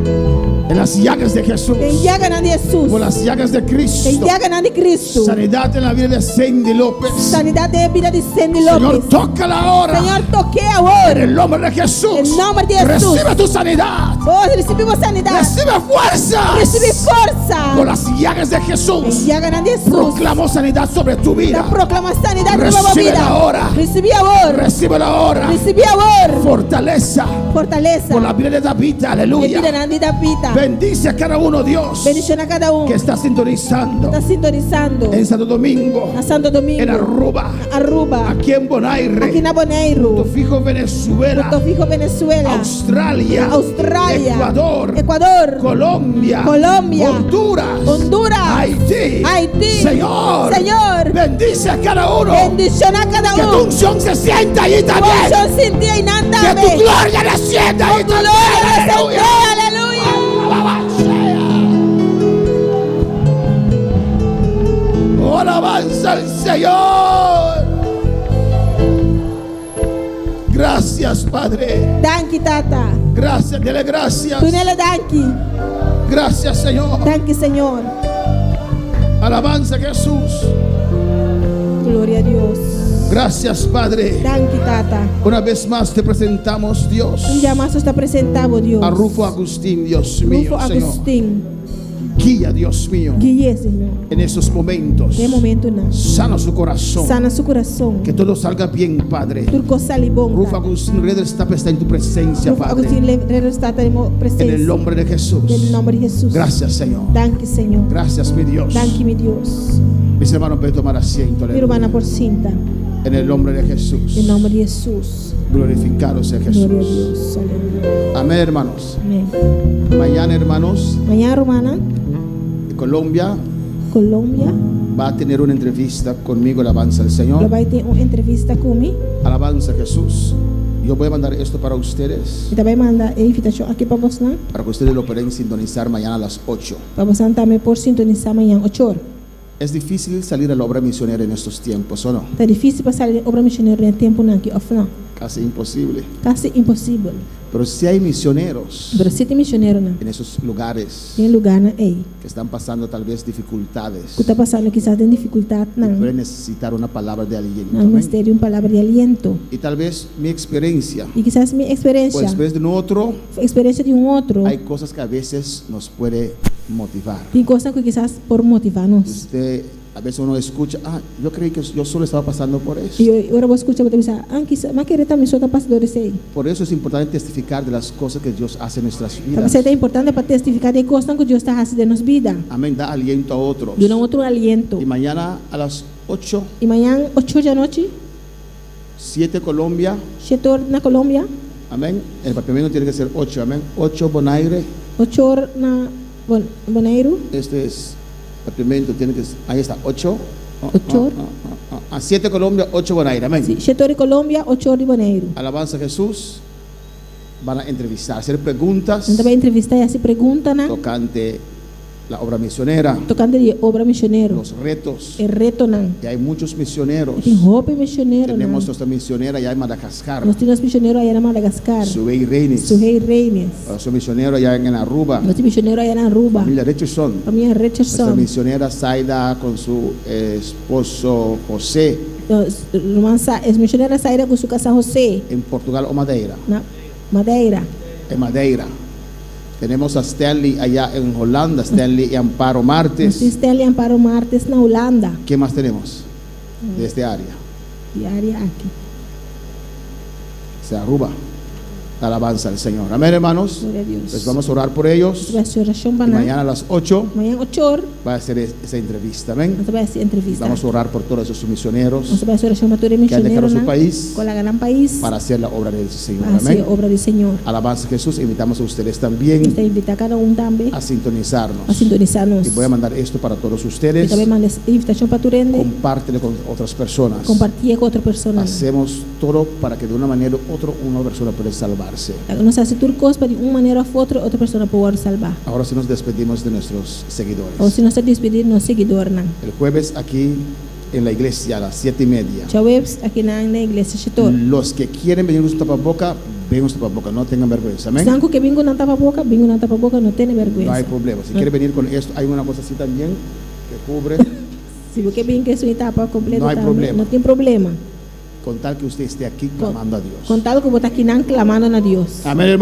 En las llagas de Jesús. Den llaganan di Hesus. Por las llagas de Den Cristo. llaganan di Kristu. Sanidad en la vida de Cindy López. Sanidat den bida di Cindy Señor, López. tócala ahora. Señor, tok'é awor. En el nombre de Jesús. En nomber di Hesus. Recibe tu sanidad. Oh, risibí bo sanidat. Recibe fuerza. Risibí forsa. Por las llagas de Jesús. Den llaganan di Hesus. Proclamo sanidad sobre tu vida. Ta proklamá sanidat riba bo Recíbela bida. ahora. Risibí awor. Recíbela ahora. Risibí awor. Fortaleza. Fortalesa. Por la vida de David. E Aleluya. bidanan di David. Bendice a cada uno, Dios. Bendishoná kada un. Que está sintonizando. Ta sintonisando. En Santo Domingo. Na Santo Domingo. En Aruba. Aruba. Aquí en Bonaire. Aki na Boneiru. Punto Fijo, Venezuela. Punto Fijo, Venezuela. Australia. Australia. Ecuador. Ecuador. Colombia. Colombia. Honduras. Honduras. Haití. Haití. Señor. Señor. Bendice a cada uno. Bendishoná kada Que tu un. unción se sienta allí también. Unshon sinti einan Que tambe. tu gloria descienda ahí Tu también. gloria Aleluya. desendé. Aleluya. Oh, alabanza al Señor. Gracias, Padre. Danki, Tata. Gracias, dele gracias. Dun'é danki. Gracias, Señor. Danki, Señor. Alabanza a Jesús. Gloria a Dios. Gracias, Padre. Danki, Tata. Una vez más te presentamos, Dios, Un dia mas nos ta presentá bo, Dios. a Rufo Agustín, Dios mío, Rufo Señor. Agustin. Guía, Dios mío, Gui'é, Señor. en estos momentos. Den e momentonan. Sana su corazón. Sana su kurason. Que todo salga bien, Padre. Tur kos sali bon. Rufo Tata. Agustín Rederstap está en tu presencia, Rufo Padre. Agustin Rederstap ta den bo En presensia. el nombre de Jesús. Den nòmber di Hesus. Gracias, Señor. Danki, Señor. Gracias, mi Dios. Danki, mi Dios. Mis hermanos, pueden tomar asiento. Mi aleluya. rumannan por sinta. En el nombre de Jesús. Den nòmber di Hesus. Glorificado sea Gloria a Jesús. Dios. Aleluya. Amén, hermanos. Amèn. Mañana, hermanos, Mañan, rumannan, Colombia Colombia va a tener una entrevista conmigo, alabanza al lo Señor. bai tin un entrevista ku mi. Alabanza a Jesús. Yo voy a mandar esto para ustedes, Mi ta bai manda e invitashon aki pa boso, para que ustedes lo puedan sintonizar mañana a las 8. pa boso tambe por sintonisá mañan 8 or. Es difícil salir a la obra misionera en estos tiempos, ¿o no? Ta difísil pa sali obra misionero den e tempunan aki, òf no? Casi imposible. Kasi imposibel. Pero si hay misioneros Pero si tin misioneronan en esos lugares den lugánan ei, que están pasando tal vez dificultades, ku ta pasando kisas den difikultatnan, y pueden necesitar una palabra de aliento. nan Amén. mester di un palabra di aliento. Y tal vez mi experiencia I kisas mi o eksperensia, experiencia de un otro, eksperensia di un otro, hay cosas que a veces nos puede motivar. tin kos ku kisas por motivá nos. Usted, a veces uno escucha, ah, yo creí que yo solo estaba pasando por eso. I ora bo skucha, bo ta pensa, ah, kisas, m'a kere ta mi so ta pasando dor di esei. Por eso es importante testificar de las cosas que Dios hace en nuestras Ta vidas. p'esei ta importante pa testifiká di e kosnan ku Dios ta hasi den nos bida. Amén, da aliento a otros. Duna otro aliento. Y mañana a las 8, I mañan 8 or di anochi, 7 Colombia, 7 or na Colombia, amén. El papiamento tiene que ser 8, amén. 8 Bonaire, 8 or na Bon Boneiru, este es papiamento, tiene que ser, ahí está, 8. 8 or. A 7 Colombia, 8 Bonaire, amén. Si, 7 or di Colombia, 8 or di Boneiru. Alabanza a Jesús. Van a entrevistar, hacer preguntas Nan ta bai entrevistá i hasi preguntanan tocante la obra misionera, tokante di obra misionero, los retos. e retonan. Y hay muchos misioneros. Tin hopi misionero. Tenemos nuestra misionera allá en Madagascar, Nos tin misionero aya na Madagascar. Subey Reines. Suhey Reines. Nuestro misionero allá en Aruba, Nos tin misionero aya na Aruba. Familia Richardson. Famia Nuestra Richardson. misionera Zaida con su esposo José Ruman Sa, e misionera Zaida ku su kasá José en Portugal o Madeira. na Madeira. En Madeira. Tenemos a Stanley allá en Holanda, Stanley y Amparo Nos Martes. tin Stanley Amparo Martes na Hulanda. ¿Qué más tenemos de este área? Di e área aki. Se Aruba. Alabanza al Señor. Amén, hermanos. Gloria a Dios. Pues vamos a orar por ellos. Nos ta bai hasi orashon Y pa nan. mañana a las 8 Mañan 8 or, va a ser esa entrevista. Amén. nos ta bai hasi entrevista. Vamos a orar por todos esos misioneros Nos ta bai hasi orashon pa tur que han dejado su misioneronan país ku a laga nan pais para hacer la obra del Señor. pa hasi Amén. obra di Señor. Alabanza a Jesús. Invitamos a ustedes Nos ta también invitá kada un tambe a sintonizarnos. pa sintonisá nos. Y voy a mandar esto para todos I ustedes. tambe manda e invitashon pa tur hende. Compártelo con otras personas. Kompartí ku otro persona. Hacemos todo para que de una manera u otra una persona pueda salvarse. Nos ta hasi tur kos pa di un manera òf otro, otro persona por salba. Ahora sí nos despedimos de nuestros seguidores. Awor sí nos ta despedí di nos siguidónan. El jueves aquí en la iglesia a las 7:30. Djaweps aki na iglesia shet'or. Los que quieren venir con su tapaboca, ven con su tapaboca, no tengan vergüenza. Amén. Esnan ku ke bin ku nan tapaboka, bin ku nan tapaboka, no tene No hay bèrgwensa. problema. Si quiere venir con esto, hay una cosa así también que cubre. Si bo ke bin ku esun tapa kompleto No hay tambe, problema. no tin problema. Con tal que usted esté aquí clamando a Dios. Con tal ku bo ta akinan klamando na Dios. Amén, hermano.